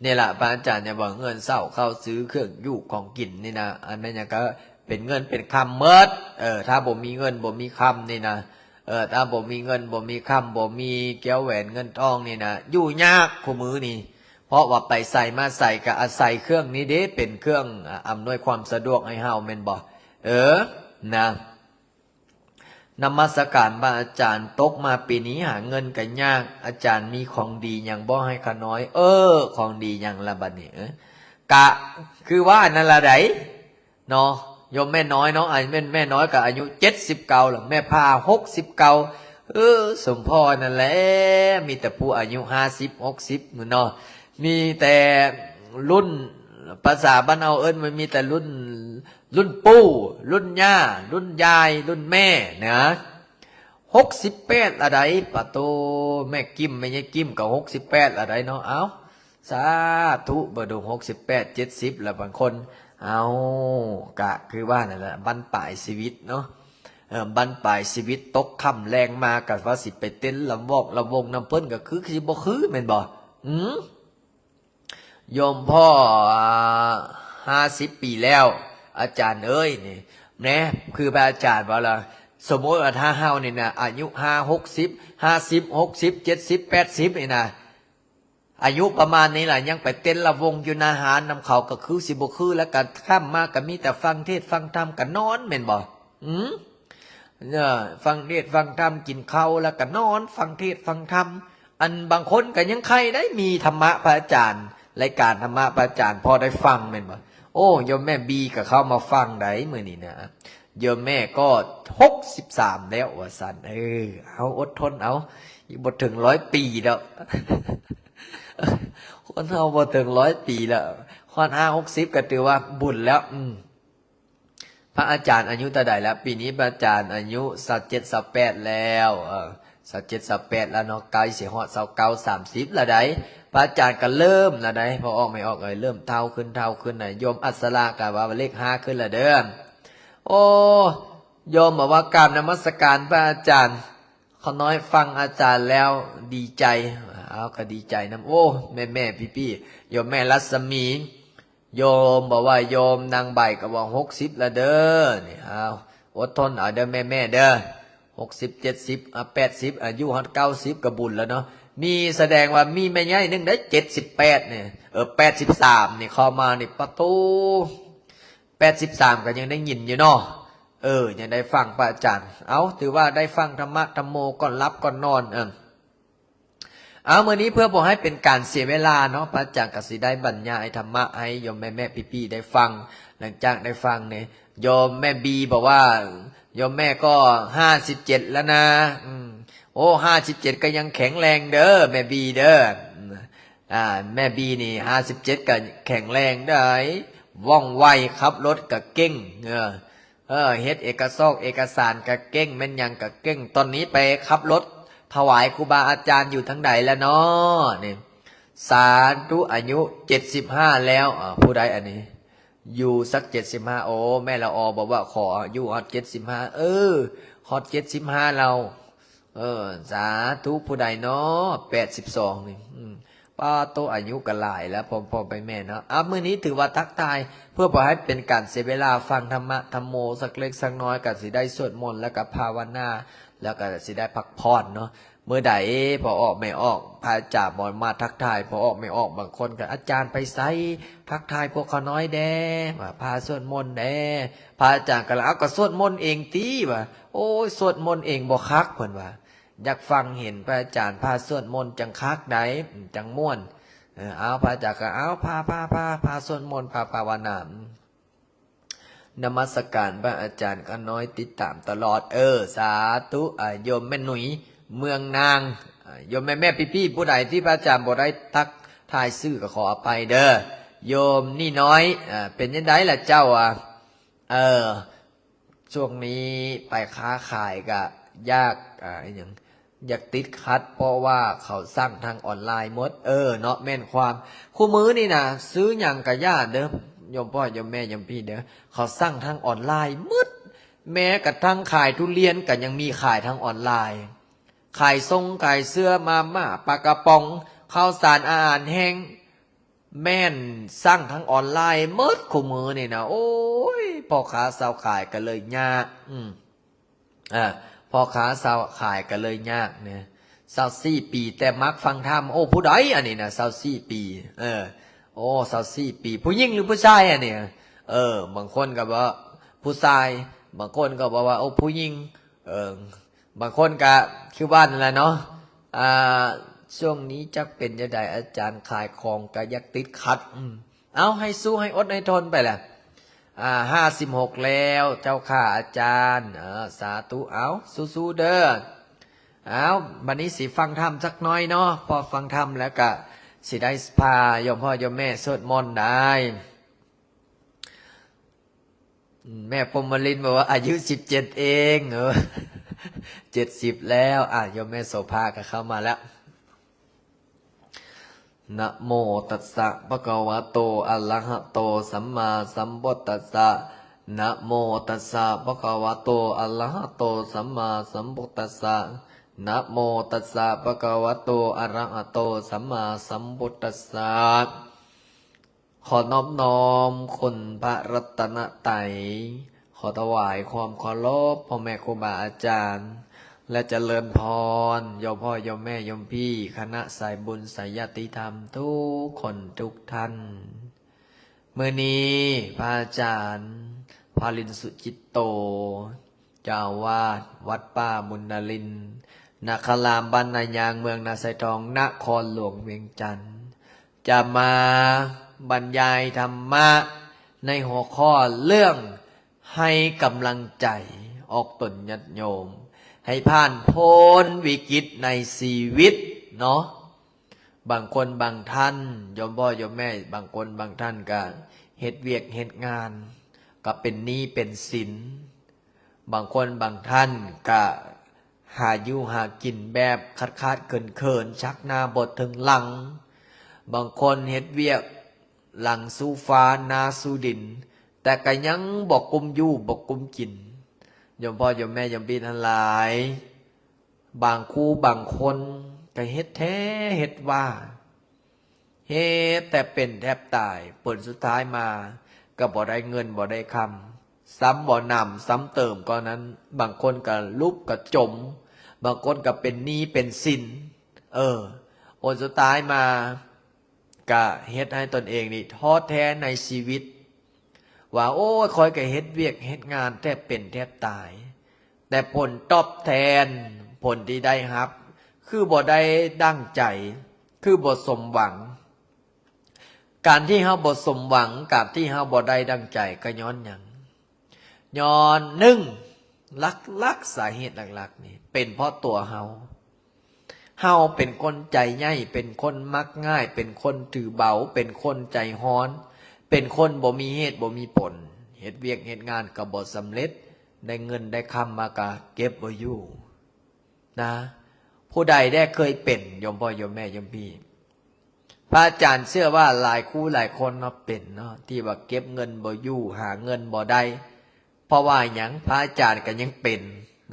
ນີ້ລະ ພະອາຈານຈະບອກ ເຮືອນເຊົ່າເຂົ້າຊື້ ເຄື່ອງຢູ່ຂອງກິນນີ້ນະ ອັນແມ່ນຫຍັງກະເປັນເງິນເປັນຄຳໝົດ. ເອີ ຖ້າບໍ່ມີເງິນບໍ່ມີຄຳນີ້ນະ ເອີ ຖ້າບໍ່ມີເງິນບໍ່ມີຄຳ ບໍ່ມີແກ້ວແຫວນເງິນທອງນີ້ນະ ຢູ່ຍາກຄູ່ມື້ນີ້ ເພາະວ່າໄປໃສມາໃສກະອາໄສເຄື່ອງນີ້ເດ້ ເປັນເຄື່ອງອຳນວຍຄວາມສະດວກໃຫ້ເຮົາແມ່ນບໍ່? ເອີ ນະ. ນະມັດສະການພະອາຈານ. ຕົກມາປີນີ້ຫາເງິນກະຍາກ, ອາຈານມີຂອງດີຫຍັງບໍ່ໃຫ້ຂ້ານ້ອຍ? ເອີ ຂອງດີຫຍັງລະບັດນີ້? ເອີ ກະຄືວ່ານັ້ນລະໃດເນາະ ໂຍມແມ່ນ້ອຍເນາະ, ອາ ແມ່ນແມ່ນ້ອຍກະອາຍຸເຈັດສິບເກົ້າລະ, ແມ່ພາຫົກສິບເກົ້າ. ເອີ ສົມພໍນັ້ນແຫຼະ ມີແຕ່ຜູ້ອາຍຸຫ້າສິບ ຫົກສິບເນາະ, ມີແຕ່ລຸ້ນ ພາສາບ້ານເຮົາເອີ້ນວ່າມີແຕ່ລຸ້ນ ລຸ້ນປູ່ ລຸ້ນຍ່າ ລຸ້ນຍາຍ ລຸ້ນແມ່ນະ ຫົກສິບແປດລະໃດ໋. ປະໂຕ ແມ່ກິມ ແມ່ໃຫຍ່ກິມກໍຫົກສິບແປດລະໃດ໋ເນາະ. ເອົ້າ ສາທຸ ເບິ່ງດູ ຫົກສິບແປດ ເຈັດສິບລະບາງຄົນ. ເອົ້າ ກະຄືວ່ານັ້ນລະ ບັ້ນປາຍຊີວິດເນາະ. ເອີ ບັ້ນປາຍຊີວິດ ຕົກຄ່ຳແລງມາ ກະວ່າຊິໄປເຕັ້ນລຳວອກລຳວົງນຳເພິ່ນ ກະຄືຊິບໍ່ຄືແມ່ນບໍ່? ອືມ ໂຍມພໍ່ ອາ ຫ້າສິບປີແລ້ວ ອາຈານເອີຍ ນີ້ແນ ຄືພະອາຈານວ່າລະ ສົມມຸດວ່າຖ້າເຮົານີ້ນະ ອາຍຸຫ້າ ຫົກສິບ ຫ້າສິບ ຫົກສິບ ເຈັດສິບ ແປດສິບນີ້ນະ ອາຍຸປະມານນີ້ລະ ຍັງໄປເຕັ້ນລຳວົງຢູ່ໜ້າຮ້ານນຳເຂົາ ກໍຄືຊິບໍ່ຄື ແລ້ວກໍຄ່ຳມາກໍມີແຕ່ຟັງເທດຟັງທຳ ກໍນອນແມ່ນບໍ່? ອືມ ເອີ ຟັງເທດຟັງທຳ ກິນເຂົ້າແລ້ວກໍນອນ ຟັງເທດຟັງທຳ. ອັນບາງຄົນກໍຍັງໄຄໄດ້ ມີທຳມະພະອາຈານ ລາຍການທຳມະພະອາຈານ ພໍໄດ້ຟັງແມ່ນບໍ່? ໂອ້ ໂຍມແມ່ບີກໍເຂົ້າມາຟັງໄດ໋ມື້ນີ້ນະ. ໂຍມແມ່ກໍຫົກສິບສາມແລ້ວວ່າຊັ້ນ. ເອີ ເອົາ ອົດທົນເອົາ ອີກບໍ່ເຖິງຮ້ອຍປີດອກ ຄົນເຮົາບໍ່ເຖິງຮ້ອຍປີແລ້ວ ຮອດຫ້າຫົກສິບກໍຖືວ່າບຸນແລ້ວ. ອືມ ພະອາຈານອາຍຸເທົ່າໃດລະ? ປີນີ້ພະອາຈານອາຍຸຊາວເຈັດ ຊາວແປດແລ້ວ ເອີ ຊາວເຈັດ ຊາວແປດແລ້ວເນາະ ໃກ້ຊິຮອດຊາວເກົ້າ ສາມສິບລະໃດ໋. ພະອາຈານກໍເລີ່ມລະໃດ໋ ພໍ່ອອກແມ່ອອກເອີຍ ເລີ່ມເຖົ້າຂຶ້ນ ເຖົ້າຂຶ້ນນະ. ໂຍມອັດສະລາກໍວ່າເລກຫ້າຂຶ້ນລະເດີ. ໂອ້ ໂຍມບອກວ່າກາບນະມັດສະການພະອາຈານ ຂ້ານ້ອຍຟັງອາຈານແລ້ວດີໃຈ. ເອົາ ກໍດີໃຈນຳ. ໂອ້ ແມ່ໆ ພີ່ໆ ໂຍມແມ່ລັດສະໝີ ໂຍມ ບອກວ່າໂຍມນາງໃບກໍວ່າຫົກສິບລະເດີ ນີ້. ເອົາ ອົດທົນເອົາເດີແມ່ໆເດີ ຫົກສິບ ເຈັດສິບ ອາ ແປດສິບ ອາຍຸຮອດເກົ້າສິບກໍບຸນແລ້ວເນາະ. ມີ ສະແດງວ່າມີແມ່ໃຫຍ່ໜຶ່ງໄດ້ເຈັດສິບແປດນີ້ ເອີ ແປດສິບສາມນີ້ເຂົ້າມານີ້ ປະໂຕ ແປດສິບສາມກໍຍັງໄດ້ຍິນຢູ່ເນາະ. ເອີ ຍັງໄດ້ຟັງພະອາຈານ. ເອົາ ຖືວ່າໄດ້ຟັງທຳມະທຳໂມກ່ອນຫຼັບກ່ອນນອນ. ເອີ ເອົາ ມື້ນີ້ເພື່ອບໍ່ໃຫ້ເປັນການເສຍເວລາເນາະ ພະອາຈານກໍຊິໄດ້ບັນຍາຍທຳມະໃຫ້ໂຍມແມ່ໆ ພີ່ໆ ໄດ້ຟັງ. ຫຼັງຈາກໄດ້ຟັງນີ້ ໂຍມແມ່ບີບອກວ່າ ໂຍມແມ່ກໍຫ້າສິບເຈັດແລ້ວນະ. ອືມ ໂອ້ ຫ້າສິບເຈັດກໍຍັງແຂງແຮງເດີ ແມ່ບີເດີ. ອາ ແມ່ບີນີ້ຫ້າສິບເຈັດກໍແຂງແຮງໄດ໋ ວ່ອງໄວ ຂັບລົດກໍເກັ່ງ. ເອີ ເອີ ເຮັດເອກະຊອກເອກະສານກະເກັ່ງ ແມ່ນຫຍັງກະເກັ່ງ. ຕອນນີ້ໄປຂັບລົດຖວາຍຄູບາອາຈານຢູ່ທາງໃດລະເນາະນີ້? ສາທຸ ອາຍຸເຈັດສິບຫ້າແລ້ວ. ອາ ຜູ້ໃດອັນນີ້? ຢູ່ສັກເຈັດສິບຫ້າ. ໂອ້ ແມ່ລະອໍບອກວ່າຂໍອາຍຸຮອດເຈັດສິບຫ້າ. ເອີ ຮອດເຈັດສິບຫ້າແລ້ວ. ເອີ ສາທຸ. ຜູ້ໃດເນາະ ແປດສິບສອງນີ້? ອືມ ປ້າໂຕ ອາຍຸກໍຫຼາຍແລ້ວ ພໍ່ ພໍ່ໄປແມ່ເນາະ. ອ່າ ມື້ນີ້ຖືວ່າທັກທາຍ ເພື່ອບໍ່ໃຫ້ເປັນການເສຍເວລາ ຟັງທຳມະທຳໂມສັກເລັກສັກນ້ອຍ ກໍຊິໄດ້ສວດມົນ ແລ້ວກໍພາວະນາ ແລ້ວກໍຊິໄດ້ພັກຜ່ອນເນາະ. ມື້ໃດພໍ່ອອກແມ່ອອກ ພະອາຈານບໍ່ມາທັກທາຍ ພໍ່ອອກແມ່ອອກ ບາງຄົນກໍ ອາຈານໄປໃສ ທັກທາຍພວກຂ້ານ້ອຍແດ່ ວ່າພາສວດມົນແດ່. ພະອາຈານກໍລະ ເອົາ ກໍສວດມົນເອງຕິ ວ່າ ໂອ້ຍ ສວດມົນເອງບໍ່ຄັກ ເພິ່ນວ່າ ຢາກຟັງເຫັນພະອາຈານພາສວດມົນຈັ່ງຄັກໃດ໋ ຈັ່ງມ່ວນ. ເອີ ເອົາ ພະອາຈານກໍເອົາ ພາ ພາ ພາ ພາສວດມົນ ພາພາວະນາ. ນະມັດສະການພະອາຈານຂ້ານ້ອຍ ຕິດຕາມຕະຫຼອດ. ເອີ ສາທຸ. ອາ ໂຍມແມ່ນຸຍ ເມືອງນາງ. ອາ ໂຍມແມ່ໆ ພີ່ໆ ຜູ້ໃດທີ່ພະອາຈານບໍ່ໄດ້ທັກທາຍຊື່ກໍຂໍອະໄພເດີ. ໂຍມນີ້ນ້ອຍ ອາ ເປັນຈັ່ງໃດລະເຈົ້າ? ອາ ເອີ ຊ່ວງນີ້ໄປຄ້າຂາຍກະຍາກ ອາ ອີຫຍັງ ຢາກຕິດຂັດ ເພາະວ່າເຂົາສັ່ງທາງອອນລາຍໝົດ. ເອີ ເນາະ ແມ່ນຄວາມ. ຄູ່ມື້ນີ້ນະ ຊື້ຫຍັງກະຢ່າເດີ ໂຍມພໍ່ໂຍມແມ່ໂຍມພີ່ເດີ ເຂົາສັ່ງທາງອອນລາຍໝົດ. ແມ້ກະທັ່ງຂາຍທຸລຽນກະຍັງມີຂາຍທາງອອນລາຍ. ຂາຍຊົງ ຂາຍເສື້ອ ມາມ່າ ປາກະປ໋ອງ ເຂົ້າສານ ອາຫານແຫ້ງ ແມ່ນສັ່ງທາງອອນລາຍໝົດຄູ່ມື້ນີ້ນະ. ໂອ້ຍ ພໍ່ຄ້າຊາວຂາຍກໍເລີຍຍາກ. ອືມ ເອີ ພໍ່ຄ້າຊາວຂາຍກໍເລີຍຍາກນະ. ຊາວສີ່ປີ ແຕ່ມັກຟັງທຳ. ໂອ້ ຜູ້ໃດອັນນີ້ນະ ຊາວສີ່ປີ? ເອີ ໂອ້ ຊາວສີ່ປີ ຜູ້ຍິງຫຼືຜູ້ຊາຍອັນນີ້? ເອີ ບາງຄົນກໍບອກຜູ້ຊາຍ ບາງຄົນກໍບອກວ່າ ໂອ້ ຜູ້ຍິງ. ເອີ ບາງຄົນກະຄືວ່ານັ້ນແຫຼະເນາະ. ອ່າ ຊ່ວງນີ້ຈັກເປັນຈັ່ງໃດ ອາຈານຂາຍຂອງກະຢາກຕິດຂັດ. ອືມ ເອົາ ໃຫ້ສູ້ໃຫ້ອົດໃຫ້ທົນໄປແຫຼະ. ອ່າ ຫ້າສິບຫົກແລ້ວເຈົ້າຂ້າອາຈານ. ເອີ ສາທຸ. ເອົາ ສູ້ໆເດີ. ເອົາ ບັດນີ້ຊິຟັງທຳຈັກໜ້ອຍເນາະ ພໍຟັງທຳແລ້ວກະຊິໄດ້ພາໂຍມພໍ່ໂຍມແມ່ສວດມົນໄດ້. ແມ່ພົມມະລິນບອກວ່າອາຍຸສິບເຈັດເອງ ເອີ ເຈັດສິບແລ້ວ. ອ່າ ໂຍມແມ່ໂສພາກໍເຂົ້າມາແລ້ວ. ນະໂມຕັດສະ ພະຄະວະໂຕ ອະລະຫະໂຕ ສຳມາສຳພຸດທັດສະ. ນະໂມຕັດສະ ພະຄະວະໂຕ ອະລະຫະໂຕ ສຳມາສຳພຸດທັດສະ. ນະໂມຕັດສະ ພະຄະວະໂຕ ອະລະຫະໂຕ ສຳມາສຳພຸດທັດສະ. ຂໍນອບນ້ອມຄຸນພະລັດຕະນະໄຕ, ຂໍຖວາຍຄວາມເຄົາລົບພໍ່ແມ່ຄູບາອາຈານ ແລະ ຈະເລີນພອນໂຍມພໍ່ໂຍມແມ່ໂຍມພີ່ ຄະນະສາຍບຸນສາຍຍາດຕິທຳທຸກຄົນທຸກທ່ານ. ມື້ນີ້ພະອາຈານ ພາລິນ ສຸຈິດໂຕ ເຈົ້າອາວາດວັດປ່າບຸນນາລິນ ນາຄາລາມ ບ້ານນາຍາງ ເມືອງນາຊາຍທອງ ນະຄອນຫຼວງວຽງຈັນ ຈະມາບັນຍາຍທຳມະໃນຫົວຂໍ້ເລື່ອງໃຫ້ກຳລັງໃຈອອກຕົນຍາດໂຍມ ໃຫ້ຜ່ານພົ້ນວິກິດໃນຊີວິດເນາະ. ບາງຄົນບາງທ່ານ ໂຍມພໍ່ໂຍມແມ່ ບາງຄົນບາງທ່ານກະເຮັດວຽກເຮັດງານ ກະເປັນໜີ້ເປັນສິນ. ບາງຄົນບາງທ່ານກະຫາຢູ່ຫາກິນແບບຂາດໆເຂີນໆ ຊັກໜ້າບໍ່ເຖິງຫຼັງ. ບາງຄົນເຮັດວຽກຫຼັງສູ່ຟ້າໜ້າສູ່ດິນ ແຕ່ກະຍັງບໍ່ກຸ້ມຢູ່ບໍ່ກຸ້ມກິນ. ໂຍມພໍ່ໂຍມແມ່ໂຍມພີ່ທັງຫຼາຍ ບາງຄູ່ບາງຄົນກະເຮັດແທ້ເຮັດວ່າ ເຮັດແຕ່ເປັນແທບຕາຍ ຜົນສຸດທ້າຍມາກະບໍ່ໄດ້ເງິນບໍ່ໄດ້ຄຳ ຊ້ຳບໍ່ໜຳຊ້ຳເຕີມກວ່ານັ້ນ. ບາງຄົນກະຫຼຸບກະຈົມ ບາງຄົນກະເປັນໜີ້ເປັນສິນ. ເອີ ຜົນສຸດທ້າຍມາກະເຮັດໃຫ້ຕົນເອງນີ້ທໍ້ແທ້ໃນຊີວິດ. ວ່າ ໂອ້ຍ ຂ້ອຍກໍເຮັດວຽກເຮັດງານແທບເປັນແທບຕາຍ ແຕ່ຜົນຕອບແທນ ຜົນທີ່ໄດ້ຮັບ ຄືບໍ່ໄດ້ດັ່ງໃຈ ຄືບໍ່ສົມຫວັງ. ການທີ່ເຮົາບໍ່ສົມຫວັງ ການທີ່ເຮົາບໍ່ໄດ້ດັ່ງໃຈ ກໍຍ້ອນຫຍັງ? ຍ້ອນ ໜຶ່ງ ຫຼັກໆ ສາເຫດຫຼັກໆ ນີ້ ເປັນເພາະຕົວເຮົາ. ເຮົາເປັນຄົນໃຈໃຫຍ່ ເປັນຄົນມັກງ່າຍ ເປັນຄົນຖືເບົາ ເປັນຄົນໃຈຮ້ອນ ເປັນຄົນບໍ່ມີເຫດບໍ່ມີຜົນ ເຮັດວຽກເຮັດງານກໍບໍ່ສຳເລັດ ໄດ້ເງິນໄດ້ຄຳມາກໍເກັບບໍ່ຢູ່ນະ. ຜູ້ໃດແດ່ເຄີຍເປັນ ໂຍມພໍ່ໂຍມແມ່ໂຍມພີ່? ພະອາຈານເຊື່ອວ່າຫຼາຍຄູ່ຫຼາຍຄົນເນາະ ເປັນເນາະ ທີ່ວ່າເກັບເງິນບໍ່ຢູ່ ຫາເງິນບໍ່ໄດ້. ເພາະວ່າຫຍັງ? ພະອາຈານກໍຍັງເປັນ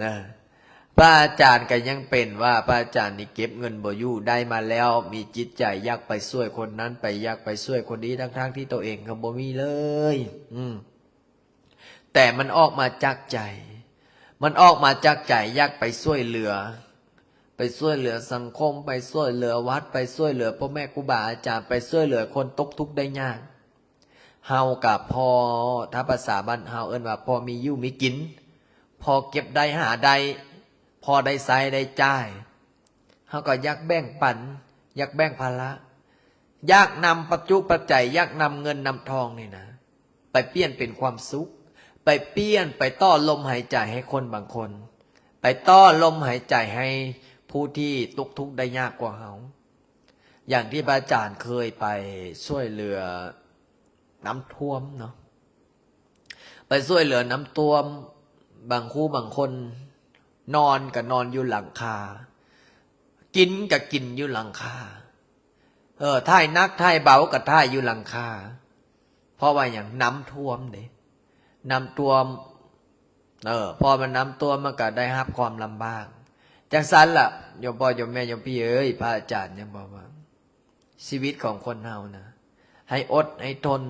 ນະ ພະອາຈານກໍຍັງເປັນວ່າ ພະອາຈານນີ້ເກັບເງິນບໍ່ຢູ່ ໄດ້ມາແລ້ວມີຈິດໃຈຢາກໄປຊ່ວຍຄົນນັ້ນ ໄປ ຢາກໄປຊ່ວຍຄົນນີ້ ທັງໆ ທີ່ຕົວເອງກໍບໍ່ມີເລີຍ. ອືມ ແຕ່ມັນອອກມາຈາກໃຈ ມັນອອກມາຈາກໃຈຢາກໄປຊ່ວຍເຫຼືອ ໄປຊ່ວຍເຫຼືອສັງຄົມ ໄປຊ່ວຍເຫຼືອວັດ ໄປຊ່ວຍເຫຼືອພໍ່ແມ່ຄູບາອາຈານ ໄປຊ່ວຍເຫຼືອຄົນຕົກທຸກໄດ້ຍາກ. ເຮົາກະພໍ ຖ້າພາສາບ້ານເຮົາເອີ້ນວ່າພໍມີຢູ່ມີກິນ ພໍເກັບໄດ້ຫາໄດ້ ພໍໄດ້ໃຊ້ໄດ້ຈ່າຍ ເຮົາກໍຢາກແບ່ງປັນ ຢາກແບ່ງພາລະ ຢາກນຳປັດຈຸປັດໄຈ ຢາກນຳເງິນນຳທອງນີ້ນະ ໄປປ່ຽນເປັນຄວາມສຸກ ໄປປ່ຽນ ໄປຕໍ່ລົມຫາຍໃຈໃຫ້ຄົນບາງຄົນ ໄປຕໍ່ລົມຫາຍໃຈໃຫ້ຜູ້ທີ່ຕົກທຸກໄດ້ຍາກກວ່າເຮົາ. ຢ່າງທີ່ພະອາຈານເຄີຍໄປຊ່ວຍເຫຼືອນ້ຳຖ້ວມເນາະ ໄປຊ່ວຍເຫຼືອນ້ຳຖ້ວມ ບາງຄູ່ບາງຄົນນອນກໍນອນຢູ່ຫຼັງຄາ ກິນກໍກິນຢູ່ຫຼັງຄາ ເອີ ຖ່າຍໜັກຖ່າຍເບົາກໍຖ່າຍຢູ່ຫຼັງຄາ. ເພາະວ່າຫຍັງ? ນ້ຳຖ້ວມເດ້ ນ້ຳຖ້ວມ ເອີ ເພາະມັນນ້ຳຖ້ວມ ມັນກໍໄດ້ຮັບຄວາມລຳບາກ. ຈັ່ງຊັ້ນລະ ໂຍມພໍ່ໂຍມແມ່ໂຍມພີ່ເອີຍ ພະອາຈານຍັງບອກວ່າ ຊີວິດຂອງຄົນເຮົານະ ໃຫ້ອົດໃຫ້ທົນ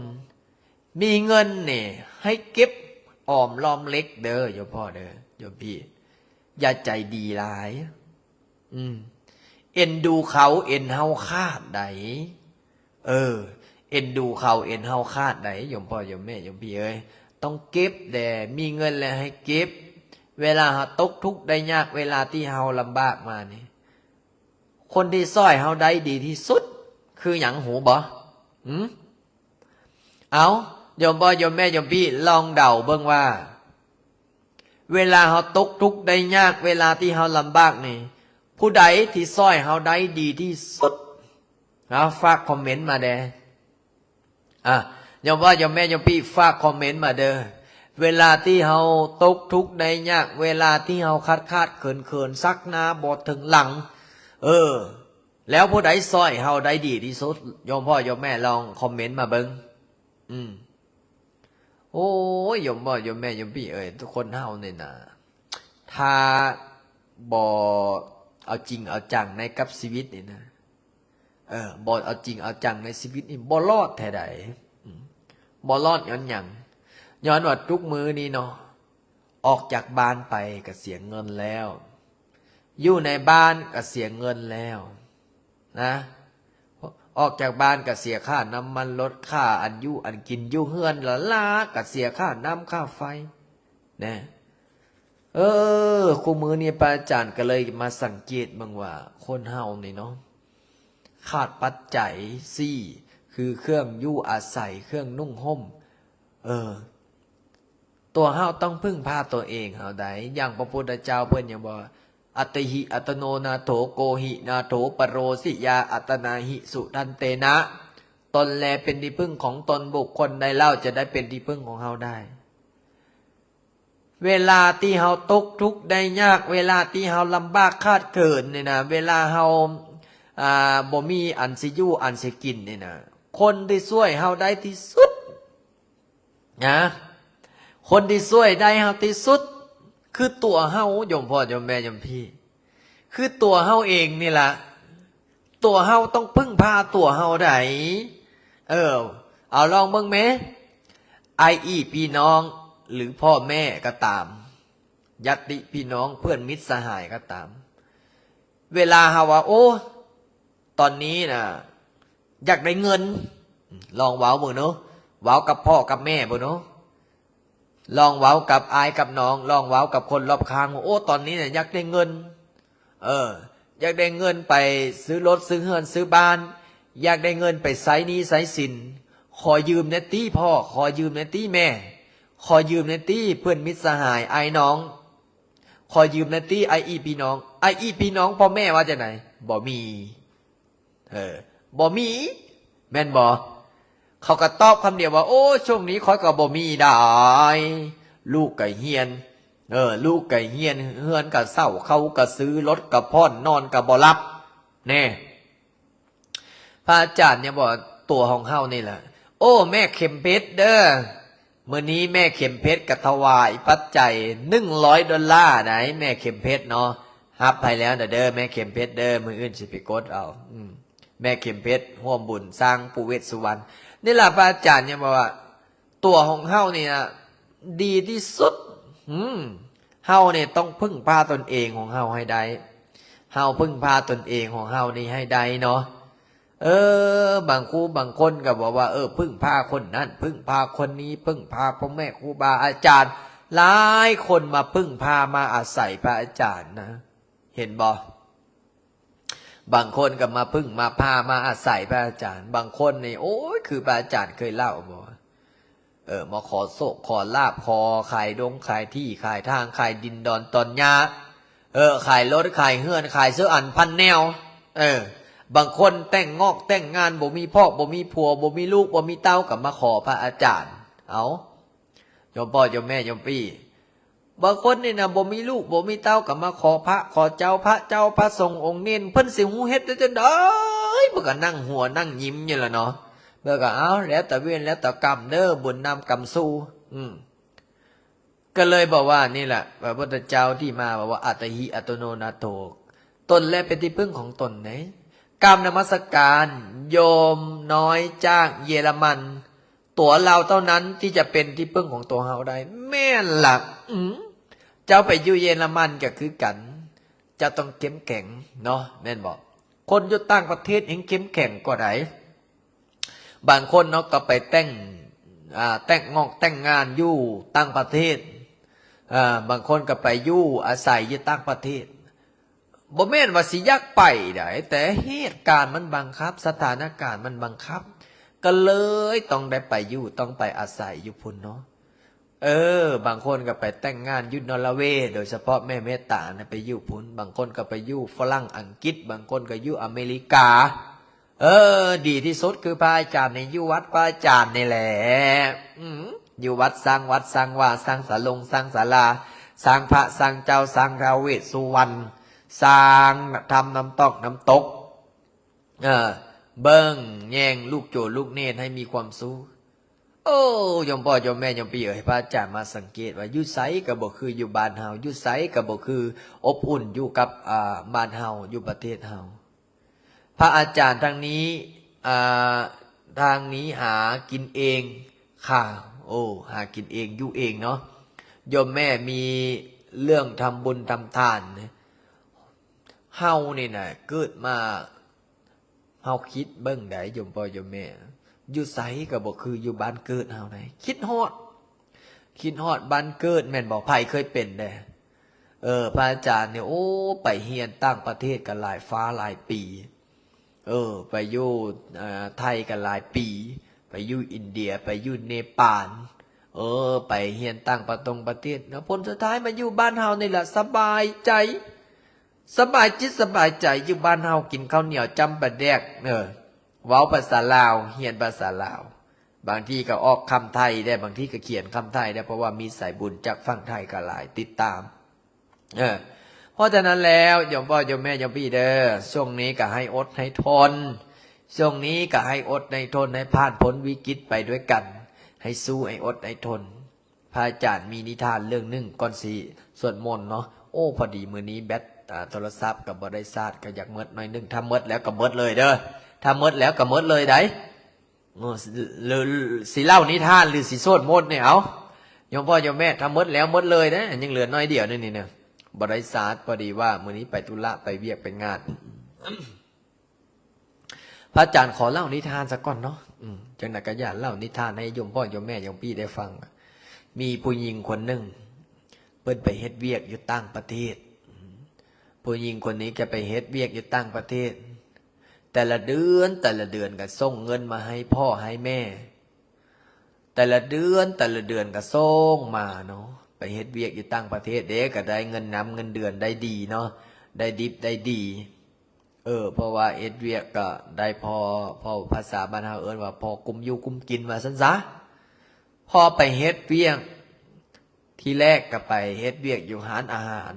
ມີເງິນນີ້ໃຫ້ເກັບອອມລອມເລັກເດີ ໂຍມພໍ່ເດີ ໂຍມພີ່ ຢ່າໃຈດີຫຼາຍ. ອືມ ເອັນດູເຂົາເອັນເຮົາຂາດໃດ໋ ເອີ ເອັນດູເຂົາເອັນເຮົາຂາດໃດ໋ ໂຍມພໍ່ໂຍມແມ່ໂຍມພີ່ເອີຍ ຕ້ອງເກັບແດ່ ມີເງິນແລ້ວໃຫ້ເກັບ. ເວລາເຮົາຕົກທຸກໄດ້ຍາກ ເວລາທີ່ເຮົາລຳບາກມານີ້ ຄົນທີ່ຊ່ອຍເຮົາໄດ້ດີທີ່ສຸດຄືຫຍັງ ຮູ້ບໍ່? ຫື? ເອົາ ໂຍມພໍ່ໂຍມແມ່ໂຍມພີ່ ລອງເດົາເບິ່ງວ່າ ເວລາເຮົາຕົກທຸກໄດ້ຍາກ ເວລາທີ່ເຮົາລຳບາກນີ້ ຜູ້ໃດທີ່ຊ່ອຍເຮົາໄດ້ດີທີ່ສຸດ? ເອົາ ຝາກຄອມເມັນມາແດ່. ອາ ໂຍມພໍ່ໂຍມແມ່ໂຍມພີ່ ຝາກຄອມເມັນມາເດີ. ເວລາທີ່ເຮົາຕົກທຸກໄດ້ຍາກ ເວລາທີ່ເຮົາຂາດໆເຂີນໆ ຊັກໜ້າບໍ່ເຖິງຫຼັງ ເອີ ແລ້ວຜູ້ໃດຊ່ອຍເຮົາໄດ້ດີທີ່ສຸດ? ໂຍມພໍ່ໂຍມແມ່ລອງຄອມເມັນມາເບິ່ງ. ອືມ ໂອ້ຍ ໂຍມພໍ່ໂຍມແມ່ໂຍມພີ່ເອີຍ ທຸກຄົນເຮົານີ້ນະ ຖ້າບໍ່ເອົາຈິງເອົາຈັງໃນກັບຊີວິດນີ້ນະ ເອີ ບໍ່ເອົາຈິງເອົາຈັງໃນຊີວິດນີ້ ບໍ່ລອດແທ້ໃດ໋. ອືມ ບໍ່ລອດຍ້ອນຫຍັງ? ຍ້ອນວ່າທຸກມື້ນີ້ເນາະ ອອກຈາກບ້ານໄປກໍເສຍເງິນແລ້ວ ຢູ່ໃນບ້ານກໍເສຍເງິນແລ້ວນະ ອອກຈາກບ້ານກໍເສຍຄ່ານ້ຳມັນລົດ ຄ່າອັນຢູ່ອັນກິນ ຢູ່ເຮືອນລະລາກໍເສຍຄ່ານ້ຳຄ່າໄຟນະ. ເອີ ຄູ່ມື້ນີ້ພະອາຈານກໍເລີຍມາສັງເກດເບິ່ງວ່າ ຄົນເຮົານີ້ເນາະ ຂາດປັດໄຈສີ່ ຄືເຄື່ອງຢູ່ອາໄສ ເຄື່ອງນຸ່ງຫົ່ມ ເອີ ຕົວເຮົາຕ້ອງເພິ່ງພາຕົວເອງເຮົາໄດ້ ຢ່າງພະພຸດທະເຈົ້າເພິ່ນຍັງບອກວ່າ ອັດຕະຫິອັດຕະໂນນາໂຖ ໂກຫິນາໂຖ ປະໂຣສິຍາອັດຕະນາຫິ ສຸທັນເຕນະ ຕົນແລເປັນທີ່ເພິ່ງຂອງຕົນ ບຸກຄົນໃດເລົ່າຈະໄດ້ເປັນທີ່ເພິ່ງຂອງເຮົາໄດ້? ເວລາທີ່ເຮົາຕົກທຸກໄດ້ຍາກ ເວລາທີ່ເຮົາລຳບາກຂາດເຂີນນີ້ນະ ເວລາເຮົາ ອ່າ ບໍ່ມີອັນຊິຢູ່ອັນຊິກິນນີ້ນະ ຄົນທີ່ຊ່ວຍເຮົາໄດ້ທີ່ສຸດ ນະ ຄົນທີ່ຊ່ວຍໄດ້ເຮົາທີ່ສຸດ ຄືຕົວເຮົາ ໂຍມພໍ່ໂຍມແມ່ໂຍມພີ່ ຄືຕົວເຮົາເອງນີ້ລະ ຕົວເຮົາຕ້ອງເພິ່ງພາຕົວເຮົາໃດ໋. ເອີ ເອົາລອງເບິ່ງແມ້ ອ້າຍອີ່ພີ່ນ້ອງ ຫຼື ພໍ່ແມ່ກໍຕາມ ຍາດຕິພີ່ນ້ອງ ເພື່ອນມິດສະຫາຍກໍຕາມ ເວລາເຮົາວ່າ ໂອ້ ຕອນນີ້ນະ ຢາກໄດ້ເງິນ ລອງເວົ້າເບິ່ງເນາະ ເວົ້າກັບພໍ່ກັບແມ່ເບິ່ງເນາະ ລອງເວົ້າກັບອ້າຍກັບນ້ອງ, ລອງເວົ້າກັບຄົນລອບຂ້າງວ່າ ໂອ້ ຕອນນີ້ນະຢາກໄດ້ເງິນ, ເອີ, ຢາກໄດ້ເງິນໄປຊື້ລົດ, ຊື້ເຮືອນ, ຊື້ບ້ານ, ຢາກໄດ້ເງິນໄປໃຊ້ໜີ້ໃຊ້ສິນ, ຂໍຢືມແດ່ຕິພໍ່, ຂໍຢືມແດ່ຕິແມ່, ຂໍຢືມແດ່ຕິເພື່ອນມິດສະຫາຍອ້າຍນ້ອງ, ຂໍຢືມແດ່ຕິອ້າຍອີ່ພີ່ນ້ອງ. ອ້າຍອີ່ພີ່ນ້ອງພໍ່ແມ່ວ່າຈັ່ງໃດ? ບໍ່ມີ. ເອີ ບໍ່ມີ ແມ່ນບໍ່? ເຂົາກໍຕອບຄຳດຽວວ່າ ໂອ້ ຊ່ວງນີ້ຂ້ອຍກໍບໍ່ມີດາຍ ລູກກໍຮຽນ, ເອີ ລູກກໍຮຽນ, ເຮືອນກໍເຊົ່າ, ເຂົ້າກໍຊື້, ລົດກໍຜ່ອນ, ນອນກໍບໍ່ຫຼັບ ແນ່. ພະອາຈານຍັງບອກວ່າ ຕົວຂອງເຮົານີ້ແຫຼະ. ໂອ້ ແມ່ເຂັມເພັດເດີ, ມື້ນີ້ແມ່ເຂັມເພັດກໍຖວາຍປັດໄຈໜຶ່ງຮ້ອຍໂດລາໃດ໋ ແມ່ເຂັມເພັດເນາະ, ຮັບໃຫ້ແລ້ວນະເດີ ແມ່ເຂັມເພັດເດີ, ມື້ອື່ນຊິໄປກົດເອົາ. ອືມ ແມ່ເຂັມເພັດຮ່ວມບຸນສ້າງປູ່ເວດສຸວັນ. ນີ້ລະພະອາຈານຍັງບອກວ່າ ຕົວຂອງເຮົານີ້ນະດີທີ່ສຸດ. ອືມ ເຮົານີ້ຕ້ອງເພິ່ງພາຕົນເອງຂອງເຮົາໃຫ້ໄດ້, ເຮົາເພິ່ງພາຕົນເອງຂອງເຮົານີ້ໃຫ້ໄດ້ເນາະ. ເອີ ບາງຄູ່ບາງຄົນກໍບອກວ່າ ເອີ ເພິ່ງພາຄົນນັ້ນ, ເພິ່ງພາຄົນນີ້, ເພິ່ງພາພໍ່ແມ່ຄູບາອາຈານ. ຫຼາຍຄົນມາເພິ່ງພາ, ມາອາໄສພະອາຈານນະ, ເຫັນບໍ່? ບາງຄົນກໍມາເພິ່ງມາພາ, ມາອາໄສພະອາຈານ. ບາງຄົນນີ້ ໂອ້ຍ ຄືພະອາຈານເຄີຍເລົ່າບໍ່? ເອີ ມາຂໍໂຊກຂໍລາບ, ຂໍຂາຍດົງຂາຍທີ່, ຂາຍທາງ, ຂາຍດິນດອນຕອນຫຍ້າ, ເອີ ຂາຍລົດ, ຂາຍເຮືອນ, ຂາຍເສື້ອອັນພັນແນວ. ເອີ ບາງຄົນແຕ່ງງອກແຕ່ງງານ, ບໍ່ມີພໍ່, ບໍ່ມີຜົວ, ບໍ່ມີລູກ, ບໍ່ມີເຕົ້າ, ກໍມາຂໍພະອາຈານ. ເອົາ ໂຍມພໍ່ໂຍມແມ່ໂຍມພີ່, ບາງຄົນນີ້ນະ ບໍ່ມີລູກ ບໍ່ມີເຕົ້າ ກໍມາຂໍພະ ຂໍເຈົ້າ, ພະເຈົ້າ, ພະສົງອົງເນນ. ເພິ່ນຊິຮູ້ເຮັດໄດ້ຈັ່ງໃດ? ເພິ່ນກໍນັ່ງຫົວນັ່ງຍິ້ມຢູ່ລະເນາະ. ເພິ່ນກໍ ເອົາ ແລ້ວແຕ່ເວນ ແລ້ວແຕ່ກຳເດີ, ບຸນນຳກຳສູ່. ອືມ ກໍເລີຍບອກວ່າ ນີ້ແຫຼະ ພະພຸດທະເຈົ້າທີ່ມາບອກວ່າ ອັດຕະຫິອັດໂຕໂນນາໂຖ, ຕົນແລະເປັນທີ່ເພິ່ງຂອງຕົນເດ້. ກາບນະມັດສະການໂຍມນ້ອຍຈາກເຢຍລະມັນ. ຕົວເຮົາເທົ່ານັ້ນທີ່ຈະເປັນທີ່ເພິ່ງຂອງຕົວເຮົາໄດ້. ແມ່ນລະ. ອືມ ເຈົ້າໄປຢູ່ເຢຍລະມັນກໍຄືກັນ, ເຈົ້າຕ້ອງເຂັ້ມແຂງເນາະ, ແມ່ນບໍ່? ຄົນຢູ່ຕ່າງປະເທດແຮ່ງເຂັ້ມແຂງກວ່າໃດ. ບາງຄົນເນາະ ກໍໄປແຕ່ງ ອ່າ ແຕ່ງງອກແຕ່ງງານຢູ່ຕ່າງປະເທດ, ເອີ ບາງຄົນກໍໄປຢູ່ອາໄສຢູ່ຕ່າງປະເທດ. ບໍ່ແມ່ນວ່າຊິຢາກໄປໃດ, ແຕ່ເຫດການມັນບັງຄັບ, ສະຖານະການມັນບັງຄັບ, ກໍເລີຍຕ້ອງໄດ້ໄປຢູ່, ຕ້ອງໄປອາໄສຢູ່ພຸ້ນເນາະ. ເອີ ບາງຄົນກໍໄປແຕ່ງງານຢູ່ນໍເວ, ໂດຍສະເພາະແມ່ເມດຕານະໄປຢູ່ພຸ້ນ. ບາງຄົນກໍໄປຢູ່ຝຣັ່ງ, ອັງກິດ, ບາງຄົນກໍຢູ່ອາເມລິກາ. ເອີ ດີທີ່ສຸດຄືພະອາຈານນີ້ຢູ່ວັດພະອາຈານນີ້ແຫຼະ. ອືມ ຢູ່ວັດ, ສ້າງວັດສ້າງວາ, ສ້າງສາລົງສ້າງສາລາ, ສ້າງພະສ້າງເຈົ້າ, ສ້າງທ້າວເວດສຸວັນ, ສ້າງຖ້ຳນ້ຳຕອກນ້ຳຕົກ, ເອີ ເບິ່ງແຍງລູກໂຈລູກເນນໃຫ້ມີຄວາມສຸກ. ໂອ້ ໂຍມພໍ່ໂຍມແມ່ໂຍມພີ່ເອີຍ, ພະອາຈານມາສັງເກດວ່າ ຢູ່ໃສກໍບໍ່ຄືຢູ່ບ້ານເຮົາ, ຢູ່ໃສກໍບໍ່ຄືອົບອຸ່ນຢູ່ກັບ ອ່າ ບ້ານເຮົາ, ຢູ່ປະເທດເຮົາ. ພະອາຈານທາງນີ້ ອ່າ ທາງນີ້ຫາກິນເອງຄ່ະ. ໂອ້ ຫາກິນເອງຢູ່ເອງເນາະ. ໂຍມແມ່ມີເລື່ອງທຳບຸນທຳທານ. ເຮົານີ້ນະ ເກີດມາ ເຮົາຄິດເບິ່ງໃດ ໂຍມພໍ່ໂຍມແມ່, ຢູ່ໃສກໍບໍ່ຄືຢູ່ບ້ານເກີດເຮົາໃດ. ຄິດຮອດ, ຄິດຮອດບ້ານເກີດແມ່ນບໍ່? ໃຜເຄີຍເປັນແດ່? ເອີ ພະອາຈານນີ້ ໂອ້ ໄປຮຽນຕ່າງປະເທດກໍຫຼາຍຟ້າຫຼາຍປີ. ເອີ ໄປຢູ່ ເອີ ໄທກໍຫຼາຍປີ, ໄປຢູ່ອິນເດຍ, ໄປຢູ່ເນປານ, ເອີ ໄປຮຽນຕ່າງປະຕົງປະເທດເນາະ. ຜົນສຸດທ້າຍມາຢູ່ບ້ານເຮົານີ້ລະ ສະບາຍໃຈ, ສະບາຍຈິດສະບາຍໃຈ. ຢູ່ບ້ານເຮົາກິນເຂົ້າໜຽວຈ້ຳປາແດກ, ເອີ ເວົ້າພາສາລາວ, ຮຽນພາສາລາວ, ບາງທີກໍອອກຄຳໄທໄດ້, ບາງທີກໍຂຽນຄຳໄທໄດ້, ເພາະວ່າມີສາຍບຸນຈາກຝັ່ງໄທກໍຫຼາຍຕິດຕາມ. ເອີ ເພາະສະນັ້ນແລ້ວ ໂຍມພໍ່ໂຍມແມ່ໂຍມພີ່ເດີ, ຊ່ວງນີ້ກໍໃຫ້ອົດໃຫ້ທົນ, ຊ່ວງນີ້ກໍໃຫ້ອົດໃຫ້ທົນ, ໃຫ້ຜ່ານພົ້ນວິກິດໄປດ້ວຍກັນ, ໃຫ້ສູ້ ໃຫ້ອົດໃຫ້ທົນ. ພະອາຈານມີນິທານເລື່ອງໜຶ່ງກ່ອນຊິສວດມົນເນາະ. ໂອ້ ພໍດີມື້ນີ້ແບັດ ອ່າ ໂທລະສັບກໍບໍ່ໄດ້ຊາດ, ກໍຢາກໝົດໜ້ອຍໜຶ່ງ. ຖ້າໝົດແລ້ວກໍໝົດເລີຍເດີ, ຖ້າໝົດແລ້ວກໍໝົດເລີຍໃດ. ເອີ ຊິເລົ່ານິທານຫຼືຊິສວດມົນນີ້? ເອົາ ໂຍມພໍ່ໂຍມແມ່, ຖ້າໝົດແລ້ວໝົດເລີຍເດ້, ຍັງເຫຼືອໜ້ອຍດຽວໜຶ່ງນີ້ນະ. ບໍ່ໄດ້ຊາດ, ພໍດີວ່າມື້ນີ້ໄປທຸລະ, ໄປວຽກໄປງານ. ພະອາຈານຂໍເລົ່ານິທານສາກ່ອນເນາະ. ອືມ ຈັ່ງໃດກໍຢ່າເລົ່ານິທານໃຫ້ໂຍມພໍ່ໂຍມແມ່ໂຍມພີ່ໄດ້ຟັງ. ມີຜູ້ຍິງຄົນໜຶ່ງ ເພິ່ນໄປເຮັດວຽກຢູ່ຕ່າງປະເທດ. ຜູ້ຍິງຄົນນີ້ກໍໄປເຮັດວຽກຢູ່ຕ່າງປະເທດ. ແຕ່ລະເດືອນ ແຕ່ລະເດືອນກໍສົ່ງເງິນມາໃຫ້ພໍ່ໃຫ້ແມ່. ແຕ່ລະເດືອນ ແຕ່ລະເດືອນກໍສົ່ງມາເນາະ. ໄປເຮັດວຽກຢູ່ຕ່າງປະເທດເດ້ ກໍໄດ້ເງິນນຳ ເງິນເດືອນໄດ້ດີເນາະ ໄດ້ດິບໄດ້ດີ. ເອີ ເພາະວ່າເຮັດວຽກກໍໄດ້ພໍ ພໍ ພາສາບ້ານເຮົາເອີ້ນວ່າພໍກຸ້ມຢູ່ກຸ້ມກິນວ່າຊັ້ນຊະ. ພໍໄປເຮັດວຽກ ທີແລກກໍໄປເຮັດວຽກຢູ່ຮ້ານອາຫານ.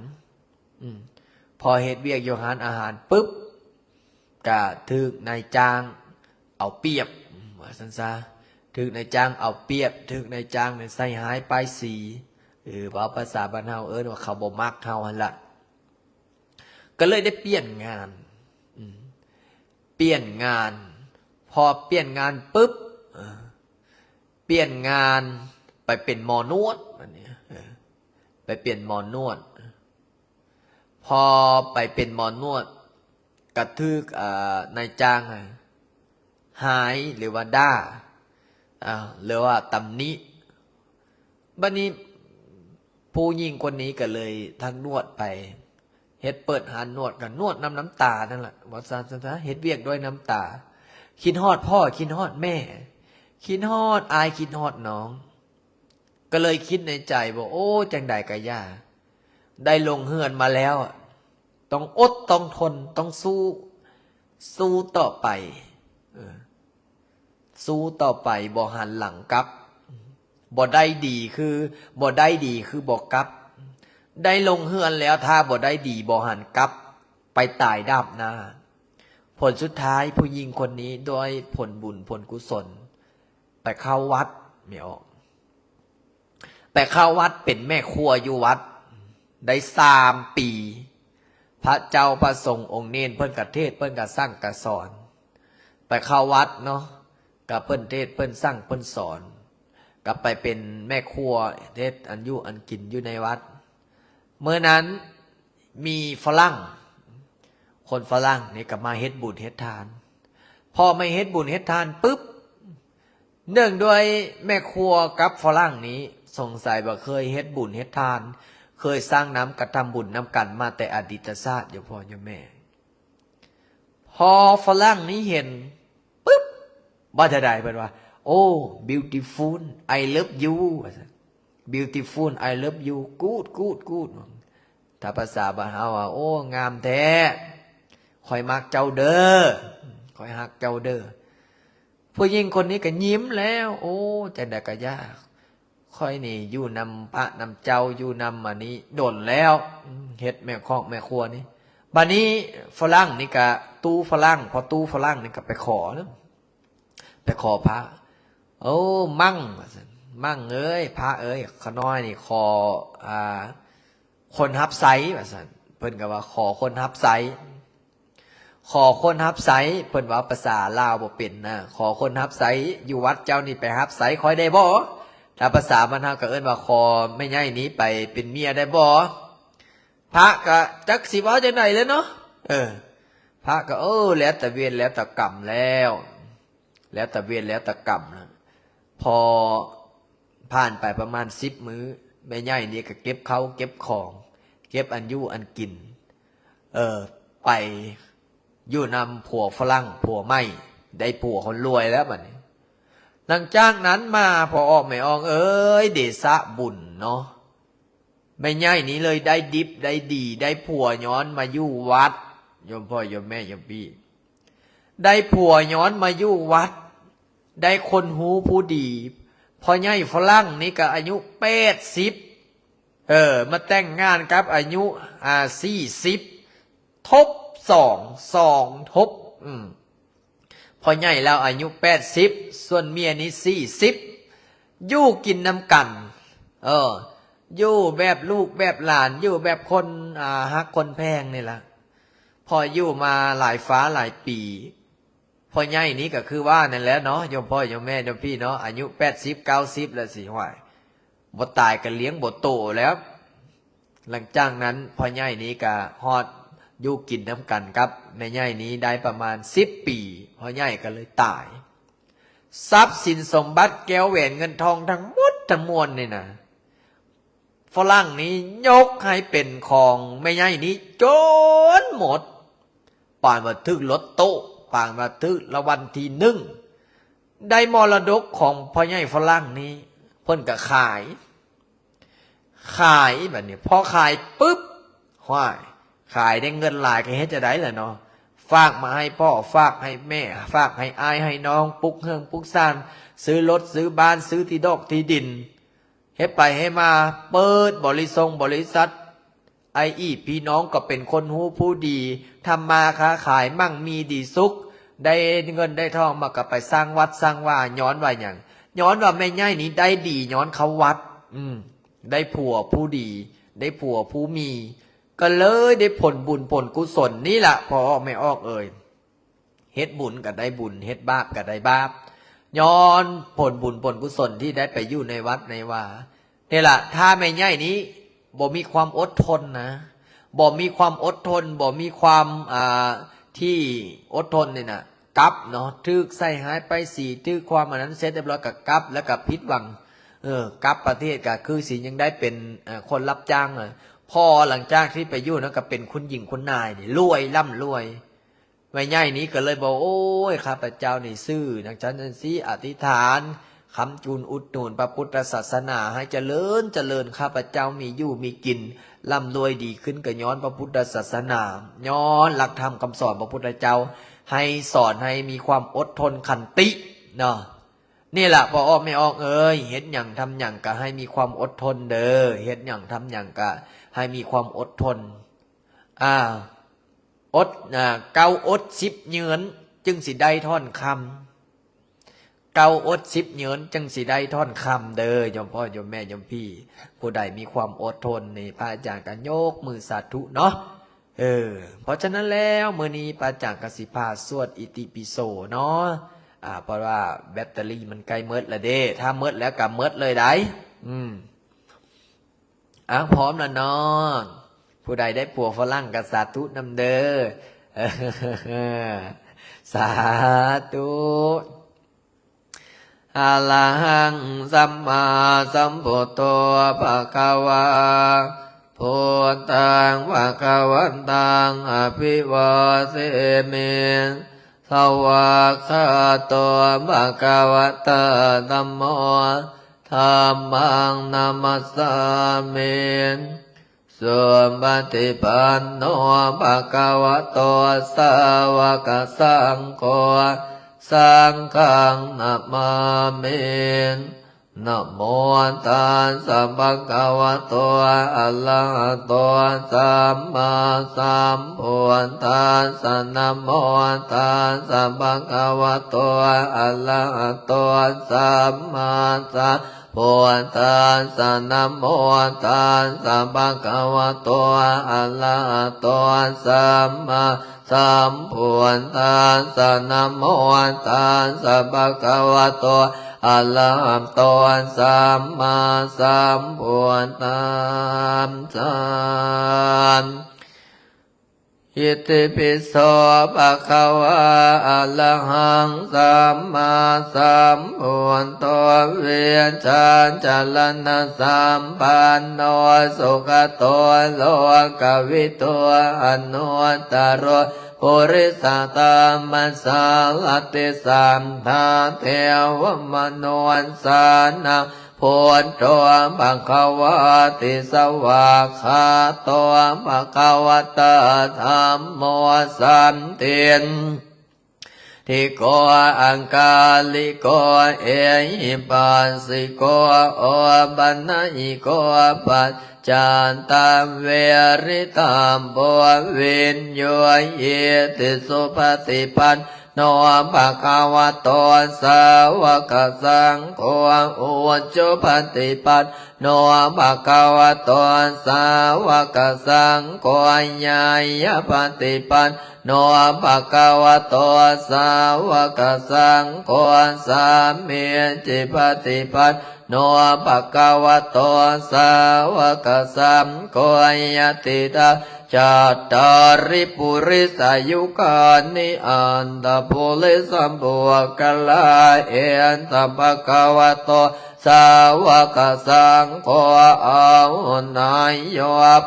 ອືມ ພໍເຮັດວຽກຢູ່ຮ້ານອາຫານປຶບ ກໍຖືກນາຍຈ້າງເອົາປຽບ ອືມ ວ່າຊັ້ນຊະ. ຖືກນາຍຈ້າງເອົາປຽບ ຖືກນາຍຈ້າງນີ້ໃສ່ຮ້າຍປ້າຍສີ ຫຼື ເວົ້າພາສາບ້ານເຮົາເອີ້ນວ່າເຂົາບໍ່ມັກເຮົາຫັ້ນລະ. ກໍເລີຍໄດ້ປ່ຽນງານ ອືມ ປ່ຽນງານ. ພໍປ່ຽນງານປຶບ ເອີ ປ່ຽນງານໄປເປັນໝໍນວດ ບາດນີ້ ເອີ ໄປເປັນໝໍນວດ. ພໍໄປເປັນໝໍນວດ ກະຖືກ ເອີ ນາຍຈ້າງຮ້າຍ ຫຼືວ່າດ່າ ເອີ ຫຼືວ່າຕຳໜິ. ບາດນີ້ຜູ້ຍິງຄົນນີ້ກໍເລີຍທັກນວດໄປ ເຮັດເປີດຮ້ານນວດ ກໍນວດນຳນ້ຳຕານັ້ນລະ ວ່າຊັ້ນຊະ ເຮັດວຽກດ້ວຍນ້ຳຕາ. ຄິດຮອດພໍ່ ຄິດຮອດແມ່ ຄິດຮອດອ້າຍ ຄິດຮອດນ້ອງ. ກໍເລີຍຄິດໃນໃຈວ່າ ໂອ້ ຈັ່ງໃດກໍຢ່າ ໄດ້ລົງເຮືອນມາແລ້ວ ຕ້ອງອົດຕ້ອງທົນ ຕ້ອງສູ້ ສູ້ຕໍ່ໄປ ເອີ ສູ້ຕໍ່ໄປ ບໍ່ຫັນຫຼັງກັບ. ບໍ່ໄດ້ດີຄື ບໍ່ໄດ້ດີຄືບໍ່ກັບ. ໄດ້ລົງເຮືອນແລ້ວ ຖ້າບໍ່ໄດ້ດີບໍ່ຫັນກັບ ໄປຕາຍດາບໜ້າ. ຜົນສຸດທ້າຍ ຜູ້ຍິງຄົນນີ້ດ້ວຍຜົນບຸນຜົນກຸສົນ ໄປເຂົ້າວັດ ແມ່ອອກ ໄປເຂົ້າວັດເປັນແມ່ຄົວຢູ່ວັດໄດ້ສາມປີ. ພະເຈົ້າພະສົງອົງເນນເພິ່ນກະເທດ ເພິ່ນກະສັ່ງກະສອນ. ໄປເຂົ້າວັດເນາະ ກະເພິ່ນເທດ ເພິ່ນສັ່ງ ເພິ່ນສອນ ກະໄປເປັນແມ່ຄົວ ເຮັດອັນຢູ່ອັນກິນຢູ່ໃນວັດ. ມື້ນັ້ນມີຝຣັ່ງ ຄົນຝຣັ່ງນີ້ກໍມາເຮັດບຸນເຮັດທານ. ພໍມາເຮັດບຸນເຮັດທານປຶບ ເນື່ອງດ້ວຍແມ່ຄົວກັບຝຣັ່ງນີ້ ສົງໄສວ່າເຄີຍເຮັດບຸນເຮັດທານ ເຄີຍສ້າງນຳກະທຳບຸນນຳກັນມາແຕ່ອະດີດຕະຊາດ ໂຍມພໍ່ໂຍມແມ່. ພໍຝຣັ່ງນີ້ເຫັນປຶບ ວ່າຈັ່ງໃດ ເພິ່ນວ່າ ໂອ້ beautiful I love you ວ່າຊັ້ນ. Beautiful I love you good good good ຖ້າພາສາບ້ານເຮົາວ່າ ໂອ້ ງາມແທ້ ຂ້ອຍມັກເຈົ້າເດີ ຂ້ອຍຮັກເຈົ້າເດີ. ຜູ້ຍິງຄົນນີ້ກໍຍິ້ມແລ້ວ ໂອ້ ຈັ່ງໃດກໍຢ່າ ຂ້ອຍນີ້ຢູ່ນຳພະນຳເຈົ້າ ຢູ່ນຳອັນນີ້ດົນແລ້ວ ເຮັດແມ່ຄອກແມ່ຄົວນີ້. ບາດນີ້ຝຣັ່ງນີ້ກະ ຕູ້ຝຣັ່ງ ພໍຕູ້ຝຣັ່ງນີ້ກະໄປຂໍ ໄປຂໍພະ ໂອ້ ມັ້ງ ວ່າຊັ້ນ ມັ້ງເອີຍ ພະເອີຍ ຂ້ານ້ອຍນີ້ຂໍ ອ່າ ຄົນຮັບໃຊ້ ວ່າຊັ້ນ. ເພິ່ນກໍວ່າ ຂໍຄົນຮັບໃຊ້ ຂໍຄົນຮັບໃຊ້ ເພິ່ນເວົ້າພາສາລາວບໍ່ເປັນນະ ຂໍຄົນຮັບໃຊ້ ຢູ່ວັດເຈົ້ານີ້ໄປຮັບໃຊ້ຂ້ອຍໄດ້ບໍ່? ຖ້າພາສາບ້ານເຮົາກໍເອີ້ນວ່າ ຂໍແມ່ໃຫຍ່ນີ້ໄປເປັນເມຍໄດ້ບໍ່? ພະກໍຈັກຊິເວົ້າຈັ່ງໃດແລ້ວເນາະ ເອີ ພະກໍ ເອີ ແລ້ວແຕ່ເວນແລ້ວແຕ່ກຳແລ້ວ ແລ້ວແຕ່ເວນແລ້ວແຕ່ກຳ. ພໍຜ່ານໄປປະມານສິບມື້ ແມ່ໃຫຍ່ນີ້ກໍເກັບເຂົ້າເກັບຂອງ ເກັບອັນຢູ່ອັນກິນ ເອີ ໄປຢູ່ນຳຜົວຝຣັ່ງ ຜົວໃໝ່ ໄດ້ຜົວຄົນລວຍແລ້ວບາດນີ້. ຫຼັງຈາກນັ້ນມາ ພໍ່ອອກແມ່ອອງເອີຍ ເດຊະບຸນເນາະ ແມ່ໃຫຍ່ນີ້ເລີຍໄດ້ດິບໄດ້ດີ ໄດ້ຜົວຍ້ອນມາຢູ່ວັດ ໂຍມພໍ່ໂຍມແມ່ໂຍມພີ່ ໄດ້ຜົວຍ້ອນມາຢູ່ວັດ ໄດ້ຄົນຮູ້ຜູ້ດີ. ພໍ່ໃຫຍ່ຝຣັ່ງນີ້ກໍອາຍຸແປດສິບ ເອີ ມາແຕ່ງງານກັບອາຍຸ ອ່າ ສີ່ສິບ ທົບສອງ ສອງທົບ ອືມ ພໍ່ໃຫຍ່ລາວອາຍຸແປດສິບ ສ່ວນເມຍນີ້ສີ່ສິບ ຢູ່ກິນນຳກັນ ເອີ ຢູ່ແບບລູກແບບຫຼານ ຢູ່ແບບຄົນ ອ່າ ຮັກຄົນແພງນີ້ລະ. ພໍຢູ່ມາຫຼາຍຟ້າຫຼາຍປີ ພໍ່ໃຫຍ່ນີ້ກໍຄືວ່ານັ້ນແຫຼະເນາະ ໂຍມພໍ່ໂຍມແມ່ໂຍມພີ່ເນາະ ອາຍຸແປດສິບ ເກົ້າສິບແລ້ວຊິ ຫ້ວຍ ບໍ່ຕາຍກໍລ້ຽງບໍ່ໂຕແລ້ວ. ຫຼັງຈາກນັ້ນພໍ່ໃຫຍ່ນີ້ກໍຮອດຢູ່ກິນນຳກັນກັບແມ່ໃຫຍ່ນີ້ໄດ້ປະມານສິບປີ ພໍ່ໃຫຍ່ກໍເລີຍຕາຍ. ຊັບສິນສົມບັດແກ້ວແຫວນເງິນທອງທັງໝົດທັງມວນນີ້ນະ ຝຣັ່ງນີ້ຍົກໃຫ້ເປັນຂອງແມ່ໃຫຍ່ນີ້ຈົນໝົດ. ປານວ່າຖືກລອດໂຕ້ ປານວ່າຖືກລາງວັນທີໜຶ່ງ ໄດ້ມໍລະດົກຂອງພໍ່ໃຫຍ່ຝຣັ່ງນີ້ ເພິ່ນກໍຂາຍ ຂາຍ ບັດນີ້ພໍຂາຍປຶບ ຫ້ວຍ ຂາຍໄດ້ເງິນຫຼາຍກໍເຮັດຈັ່ງໃດລະເນາະ ຝາກມາໃຫ້ພໍ່ ຝາກໃຫ້ແມ່ ຝາກໃຫ້ອ້າຍໃຫ້ນ້ອງ ປຸກເຮືອນປຸກຊານ ຊື້ລົດຊື້ບ້ານ ຊື້ທີ່ດອກທີ່ດິນ ເຮັດໄປເຮັດມາ ເປີດບໍລິສົງບໍລິສັດ ໄອອີ ພີ່ນ້ອງກໍເປັນຄົນຮູ້ຜູ້ດີ ທຳມາຄ້າຂາຍໝັ່ງມີດີສຸກ ໄດ້ເງິນໄດ້ທອງມາກໍໄປສ້າງວັດສ້າງວາ ຍ້ອນວ່າຫຍັງ? ຍ້ອນວ່າແມ່ໃຫຍ່ນີ້ໄດ້ດີຍ້ອນເຂົ້າວັດ ອືມ ໄດ້ຜົວຜູ້ດີ ໄດ້ຜົວຜູ້ມີ ກໍເລີຍໄດ້ຜົນບຸນຜົນກຸສົນນີ້ລະ ພໍ່ອອກແມ່ອອກເອີຍ. ເຮັດບຸນກໍໄດ້ບຸນ ເຮັດບາບກໍໄດ້ບາບ ຍ້ອນຜົນບຸນຜົນກຸສົນທີ່ໄດ້ໄປຢູ່ໃນວັດໃນວາ. ນີ້ລະ ຖ້າແມ່ໃຫຍ່ນີ້ບໍ່ມີຄວາມອົດທົນນະ ບໍ່ມີຄວາມອົດທົນ ບໍ່ມີຄວາມ ອ່າ ທີ່ອົດທົນນີ້ນະ ກັບເນາະ ຖືກໃສ່ຮ້າຍປ້າຍສີ ຖືກຄວາມອັນນັ້ນເສັດຮຽບຮ້ອຍກໍກັບ ແລ້ວກໍຜິດຫວັງ ເອີ ກັບປະເທດກໍຄືຊິຍັງໄດ້ເປັນ ເອີ ຄົນຮັບຈ້າງ ພໍຫຼັງຈາກທີ່ໄປຢູ່ນັ້ນກໍເປັນຄຸນຍິງຄຸນນາຍນີ້ ລວຍ ລ່ຳລວຍ. ແມ່ໃຫຍ່ນີ້ກໍເລີຍບອກ ໂອ້ຍ ຂ້າພະເຈົ້ານີ້ຊື້ຈັ່ງຊັ້ນຈັ່ງຊີ້ ອະທິຖານຄ້ຳຈູນອຸດໜູນພະພຸດທະສາສະໜາໃຫ້ຈະເລີນຈະເລີນ ຂ້າພະເຈົ້າມີຢູ່ມີກິນ ລ່ຳລວຍດີຂຶ້ນກໍຍ້ອນພະພຸດທະສາສະໜາ ຍ້ອນຫຼັກທຳຄຳສອນພະພຸດທະເຈົ້າ ໃຫ້ສອນໃຫ້ມີຄວາມອົດທົນຂັນຕິເນາະ. ນີ້ລະ ພໍ່ອອກແມ່ອອກເອີຍ ເຮັດຫຍັງທຳຫຍັງກໍໃຫ້ມີຄວາມອົດທົນເດີ ເຮັດຫຍັງທຳຫຍັງກໍໃຫ້ມີຄວາມອົດທົນ ອ່າ ອົດ ອ່າ ເກົ້າອົດສິບຍືນ ຈຶ່ງຊິໄດ້ຖ້ອນຄຳ ເກົ້າອົດສິບຍືນ ຈຶ່ງຊິໄດ້ຖ້ອນຄຳເດີ ໂຍມພໍ່ໂຍມແມ່ໂຍມພີ່ ຜູ້ໃດມີຄວາມອົດທົນນີ້ ພະອາຈານກໍຍົກມືສາທຸເນາະ. ເອີ ເພາະສະນັ້ນແລ້ວ ມື້ນີ້ພະອາຈານກໍຊິພາສວດອິຕິປິໂສເນາະ ອ່າ ເພາະວ່າແບັດເຕີຣີມັນໃກ້ໝົດລະເດ້ ຖ້າໝົດແລ້ວກໍໝົດເລີຍໄດ໋ ອືມ. ອ້າວ ພ້ອມແລ້ວເນາະ ຜູ້ໃດໄດ້ຜົວຝຣັ່ງກໍສາທຸນຳເດີ ສາທຸ. ອະລະຫັງ ສຳມາສຳພຸດໂທ ພະຄະວາ ພຸດທັງ ພະຄະວັນຕັງ ອະພິວາເທມິ ສະວາກຂາໂຕ ພະຄະວະຕາ ທຳໂມ ທຳມັງ ນະມັດສາມິ ສຸປະຕິປັນໂນ ພະຄະວະໂຕ ສາວະກະສັງໂຄ ສັງຄັງ ນະມາມິ ນະໂມຕັດສະ ພະຄະວະໂຕ ອະລະຫະໂຕ ສຳມາສຳພຸດທັດສະ ນະໂມຕັດສະ ພະຄະວະໂຕ ອະລະຫະໂຕ ສຳມາສຳ ພຸດທັດສະ ນະໂມຕັດສະ ພະຄະວະໂຕ ອະລະຫະໂຕ ສຳມາສຳພຸດທັດສະ ນະໂມຕັດສະ ພະຄະວະໂຕ ອະລະຫະໂຕ ສຳມາສຳພຸດທັດສະ. ອິຕິປິໂສ ພະຄະວາ ອະລະຫັງ ສຳມາສຳພຸດໂທ ວິຈາຈະລະນະສຳປັນໂນ ສຸກະໂຕ ໂລກະວິທູ ອະນຸດຕະໂຣ ປຸລິສະທຳມະສາລະຕິ ສັດຖາເທວະມະນຸດສານັງ ພຸດໂທ ພະຄະວາຕິ ສະວາກຂາໂຕ ພະຄະວະຕາ ທຳໂມ ສັນທິ ທິໂກ ອາກາລິໂກ ເອຫິປັດສິໂກ ໂອປັນນະຫິໂກ ປັດຈັນຕະເວລິຕະໂພ ວິນໂຍຫິຕິ ສຸປະຕິປັນໂນ ພະຄະວະໂຕ ສາວະກະສັງໂຄ ອຸຈຸປະຕິປັນໂນ ພະຄະວະໂຕ ສາວະກະສັງໂຄ ຍາຍະປະຕິປັນໂນ ພະຄະວະໂຕ ສາວະກະສັງໂຄ ສາມີຈິປະຕິປັນໂນ ພະຄະວະໂຕ ສາວະກະສັງໂຄ ຍະຕິດາ ຈັດຕາລິ ປຸລິສະຍຸຄານິ ອັດຖະປຸລິສະປຸກຄະລາ ເອຕະ ພະຄະວະໂຕ ສາວະກະສັງໂຄ ອາຫຸນາຍໂຍ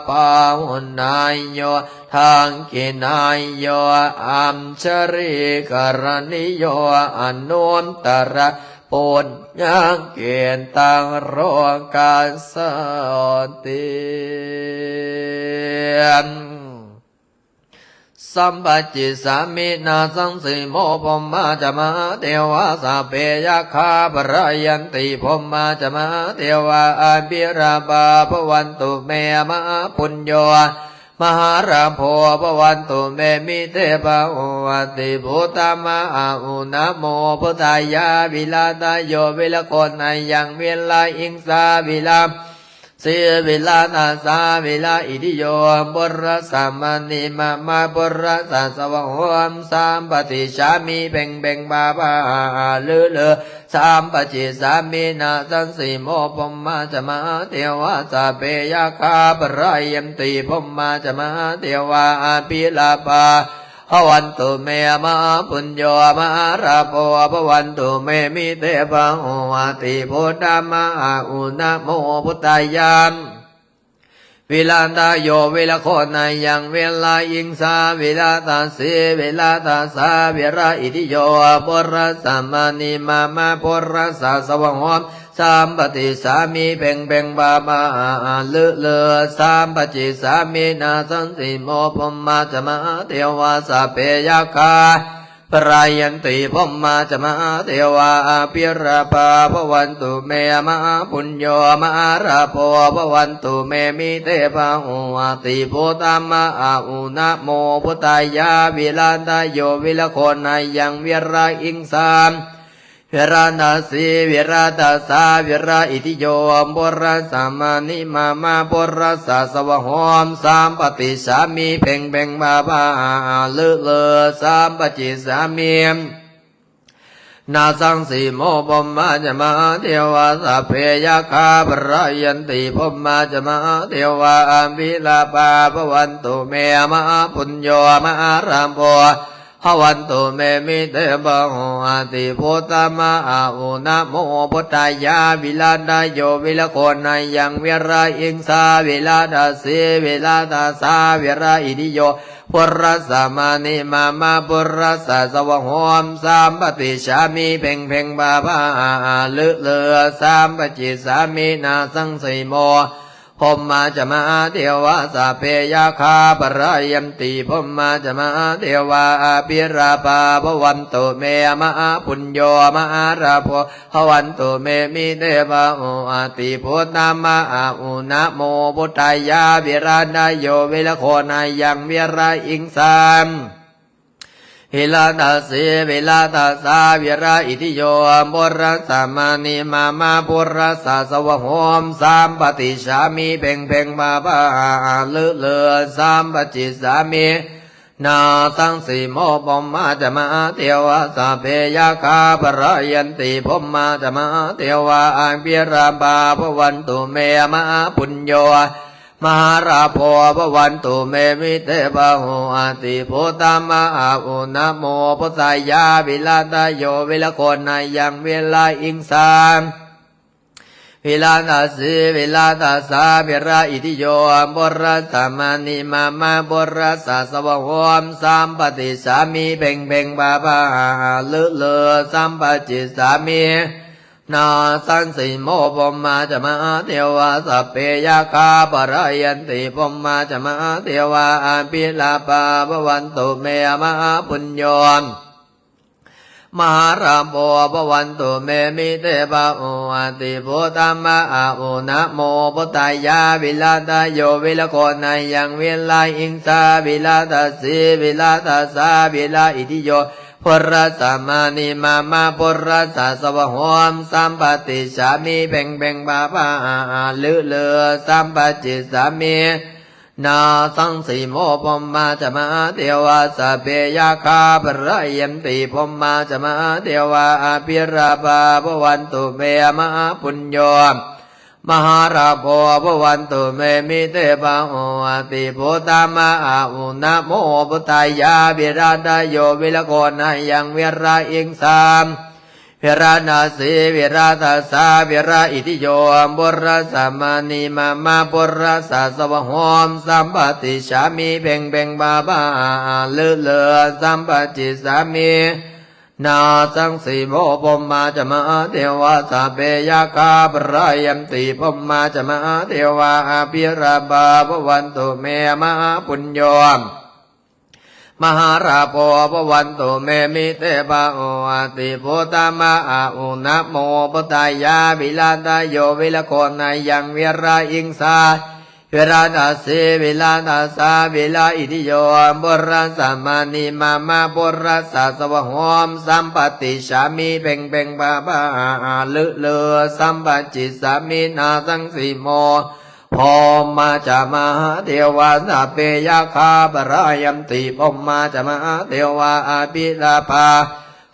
ປາຫຸນາຍໂຍ ທັກຂິນາຍໂຍ ອັນຊະລີກະລະນິໂຍ ອະນຸດຕະຣະ ປຸນຍະເກຕັງ ໂລກັດສາຕິ. ສຳປະຈິດສາມິ ນາສັງສີໂມ ພົມມາຈະມະຫາເທວາ ສັບເພຍັກຂາ ພະລາຍັນຕິ ພົມມາຈະມະຫາເທວາ ອະພິລາພາ ພະວັນຕຸເມ ມະຫາປຸນໂຍ ມະຫາລາໂພ ພະວັນຕຸເມ ມິເຕພະໂຫອະຕິພຸດທະມະຫາອຸນະໂມ ພຸດທາຍາ ວິລາທະໂຍ ວິລະໂຄນະຍັງ ວິລະອິງສາ ວິລາ ສີ ວິລາທະສາ ວິລາອິທິໂຍ ປຸລະສະມະນີມະມະ ປຸລະສະສະວະໂຫມ ສຳປະຕິສາມິ ເພັງເພັງພາພາ ອາ ອາ ລື ລື ສຳປະຈິດສາມິ ນາສັງສີໂມ ພົມມາຈະມະຫາເທວາ ສັບເພຍັກຂາ ພະລາຍັນຕິ ພົມມາຈະມະຫາເທວາ ອະພິລາພາ ພະວັນຕຸເມ ມະຫາປຸນໂຍ ມະຫາລາໂພ ພະວັນຕຸເມ ມິເຕພະໂຫອະຕິພຸດທະມະຫາອຸນະໂມ ພຸດທາຍາ ວິລາທະໂຍ ວິລະໂຄນະຍັງ ວິລາອິງສາ ວິລາທະສີ ວິລາທະສາ ວິລາອິທິໂຍ ປຸລະສະມະນີມະມະ ປຸລະສະສະວະໂຫມ ສຳປະຕິສາມິ ເພັງເພັງພາພາ ອາ ອາ ລື ລື ສຳປະຈິດສາມິ ນາສັງສີໂມ ພົມມາຈະມະຫາເທວາ ສັບເພຍັກຂາ ພະລາຍັນຕິ ພົມມາຈະມະຫາເທວາ ອະພິລາພາ ພະວັນຕຸເມ ມະຫາປຸນໂຍ ມະຫາລາໂພ ພະວັນຕຸເມ ມິເຕພະໂຫອະຕິພຸດທະມະຫາອຸນະໂມ ພຸດທາຍາ ວິລາທະໂຍ ວິລະໂຄນະຍັງ ວິລາອິງສາ ວິລາທະສີ ວິລາທະສາ ວິລາອິທິໂຍ ປຸລະສະມະນີມະມະ ປຸລະສະສະວະໂຫມ ສຳປະຕິສາມິ ເພັງເພັງພາພາ ອາ ອາ ລື ລື ສຳປະຈິດສາມິ ນາສັງສີໂມ ພົມມາຈະມະຫາເທວາ ສັບເພຍັກຂາ ພະລາຍັນຕິ ພົມມາຈະມະຫາເທວາ ອະພິລາພາ ພະວັນຕຸເມ ມະຫາປຸນໂຍ ມະຫາລາໂພ ພະວັນຕຸເມ ມິເຕພະໂຫອະຕິພຸດທະມະຫາອຸນະໂມ ພຸດທາຍາ ວິລາທະໂຍ ວິລະໂຄນະຍັງ ວິລາອິງສາ ວິລາທະສີ ວິລາທະສາ ວິລາອິທິໂຍ ປຸລະສະມະນີມະມະ ປຸລະສະສະວະໂຫມ ສຳປະຕິສາມິ ເພັງເພັງພາພາ ອາ ອາ ລື ລື ສຳປະຈິດສາມິ ນາສັງສີໂມ ພົມມາຈະມະຫາເທວາ ສັບເພຍັກຂາ ພະລາຍັນຕິ ພົມມາຈະມະຫາເທວາ ອະພິລາພາ ພະວັນຕຸເມ ມະຫາປຸນໂຍ ມະຫາລາໂພ ພະວັນຕຸເມ ມິເຕພະໂຫອະຕິພຸດທະມະຫາອຸນະໂມ ພຸດທາຍາ ວິລາທະໂຍ ວິລະໂຄນະຍັງ ວິລາອິງສາ ວິລາທະສີ ວິລາທະສາ ວິລາອິທິໂຍ ປຸລະສະມະນີມະມະ ປຸລະສະສະວະໂຫມ ສຳປະຕິສາມິ ເພັງເພັງພາພາ ອາ ອາ ລື ລື ສຳປະຈິດສາມິ ນາສັງສີໂມ ພົມມາຈະມະຫາເທວາ ສັບເພຍັກຂາ ພະລາຍັນຕິ ພົມມາຈະມະຫາເທວາ ອະພິລາພາ ພະວັນຕຸເມ ມະຫາປຸນໂຍ ມະຫາລາໂພ ພະວັນຕຸເມ ມິເຕພະໂຫອະຕິ ພຸດທະມະຫາອຸນະໂມ ພຸດທາຍາ ວິລາທະໂຍ ວິລະໂຄນະຍັງ ວິລາອິງສາ ວິລາທະສີ ວິລາທະສາ ວິລາອິທິໂຍ ປຸລະສະມະນີມະມະ ປຸລະສະສະວະໂຫມ ສຳປະຕິສາມິ ເພັງເພັງພາພາ ອາ ອາ ລື ລື ສຳປະຈິດສາມິ ນາສັງສີໂມ ພົມມາຈະມະຫາເທວາ ສັບເພຍັກຂາ ພະລາຍັນຕິ ພົມມາຈະມະຫາເທວາ ອະພິລາພາ ພະວັນຕຸເມ ມະຫາປຸນໂຍ ມະຫາລາໂພ ພະວັນຕຸເມ ມິເຕພະໂຫອະຕິ ພຸດທະມະຫາອຸນະໂມ ພຸດທາຍາ ວິລາທະໂຍ ວິລະໂຄນະຍັງ ວິລາອິງສາ ວິລາທະສີ ວິລາທະສາ ວິລາອິທິໂຍ ປຸລະສະມະນີມະມະ ປຸລະສະສະວະໂຫມ ສຳປະຕິສາມິ ເພັງເພັງພາພາ ອາ ອາ ລື ລື ສຳປະຈິດສາມິ ນາສັງສີໂມ ພົມມາຈະມະຫາເທວາ ສັບເພຍັກຂາ ພະລາຍັນຕິ ພົມມາຈະມະຫາເທວາ ອະພິລາພາ ພະວັນຕຸເມ ມະຫາປຸນໂຍ ມະຫາລາໂພ ພະວັນຕຸເມ ມິເຕພະໂຫອະຕິ ພຸດທະມະຫາອຸນະໂມ ພຸດທາຍາ ວິລາທະໂຍ ວິລະໂຄນະຍັງ ວິລາອິງສາ ວິລະນະສີ ວິລະຕະສາ ວິລະອິດທິໂຍ ປຸລະສະມານີ ມະມະ ປຸລະສະສະວະໂຫ ສຳປະຕິສສາມິ ເພັງເພັງ ພາພາ ອາ ອາ ລຶ ລຶ ສຳປະຕິສສາມິ ນາສັງສີໂມ ພົມມາຈະມະຫາເທວາ ສັບເພຍັກຂາ ພະລາຍັນຕິ ພົມມາຈະມະຫາເທວາ ອະພິລາພາ ພະວັນຕຸເມ ມະຫາປຸນໂຍ ມະຫາລາໂພ ພະວັນຕຸເມ ມິເຕພາໂຫ ອະຕິພຸດທາມະອາອຸ ນະໂມພຸດທາຍາ ວິລະຕະໂຍ ວິລະໂຄນະຍັງ ວິລະອິງສາ ວິລະຕະສີ ວິລະຕະສາ ວິລະອິດທິໂຍ ປຸລະສະມານີ ມະມະ ປຸລະສະສະວະໂຫ ສຳປະຕິສສາມິ ເພັງເພັງ ພາພາ ອາ ອາ ລຶ ລຶ ສຳປະຕິສສາມິ ນາສັງສີໂມ ພົມມາຈະມະຫາເທວາ ສັບເພຍັກຂາ ພະລາຍັນຕິ ພົມມາຈະມະຫາເທວາ ອະພິລາພາ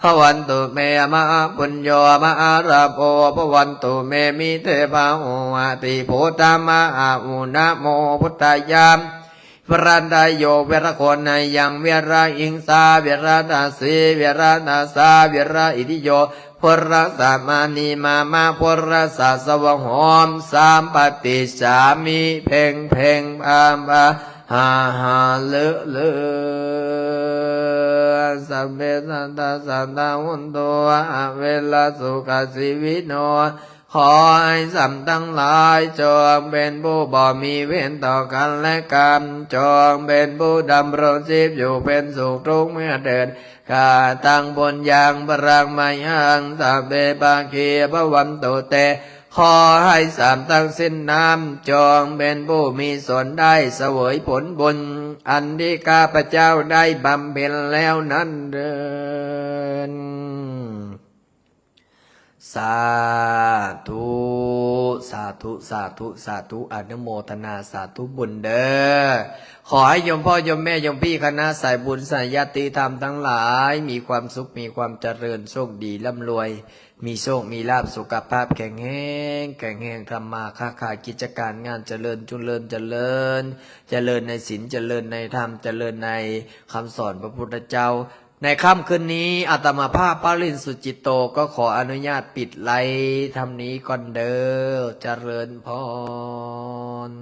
ພະວັນຕຸເມ ມະຫາປຸນໂຍ ມະຫາລາໂພ ພະວັນຕຸເມ ມິເຕພາໂຫ ອະຕິພຸດທາມະອາອຸ ນະໂມພຸດທາຍາ ວິລະຕະໂຍ ວິລະໂຄນະຍັງ ວິລະອິງສາ ວິລະຕະສີ ວິລະຕະສາ ວິລະອິດທິໂຍ ປຸລະສະມານີ ມະມະ ປຸລະສະສະວະໂຫ ສຳປະຕິສສາມິ ເພັງເພັງ ພາພາ ຫາຫາ ເລີເລີ ສັບເພສັດຕາ ສັດຕາ ໂຫນຕຸ ອະເວລາ ສຸຂະ ຊີວິໂນ ຂໍໃຫ້ສັດທັງຫຼາຍ ຈົ່ງເປັນຜູ້ບໍ່ມີເວນຕໍ່ກັນແລະກັນ, ຈົ່ງເປັນຜູ້ດຳລົງຊີບຢູ່ເປັນສຸກທຸກເມື່ອເທີນ. ກະຕັງ ປຸນຍັງ ພະລັງ ມະຍັງ ສັບເພ ພາຄີ ພະວັນຕຸ ເຕ ຂໍໃຫ້ສັດທັງສິ້ນນັ້ນ ຈົ່ງເປັນຜູ້ມີສ່ວນໄດ້ສະເຫວີຍຜົນບຸນ ອັນທີ່ຂ້າພະເຈົ້າໄດ້ບຳເພັນແລ້ວນັ້ນເທີ້ນ. ສາທຸ ສາທຸ ສາທຸ ສາທຸ ອະນຸໂມທະນາສາທຸບຸນເດີ້. ຂໍໃຫ້ໂຍມພໍ່ໂຍມແມ່ ໂຍມພີ່ຄະນະສາຍບຸນສາຍຍາຕິທຳທັງຫຼາຍ ມີຄວາມສຸກ ມີຄວາມຈະເລີນ ໂຊກດີ ລ່ຳລວຍ ມີໂຊກມີລາບ ສຸຂະພາບແຂງແຮງ ແຂງແຮງ ທຳມາຄ້າຂາຍ ກິດຈະການງານຈະເລີນ ຈຸເລີນ ຈະເລີນ ຈະເລີນໃນສິນ ຈະເລີນໃນທຳ ຈະເລີນໃນຄຳສອນພະພຸດທະເຈົ້າ. ໃນຄ່ຳຄືນນີ້ ອາດຕະມາພາບ ປະລິນ ສຸຈິດໂຕ ກໍຂໍອະນຸຍາດປິດໄລທຳນີ້ກ່ອນເດີ້. ຈະເລີນພອນ.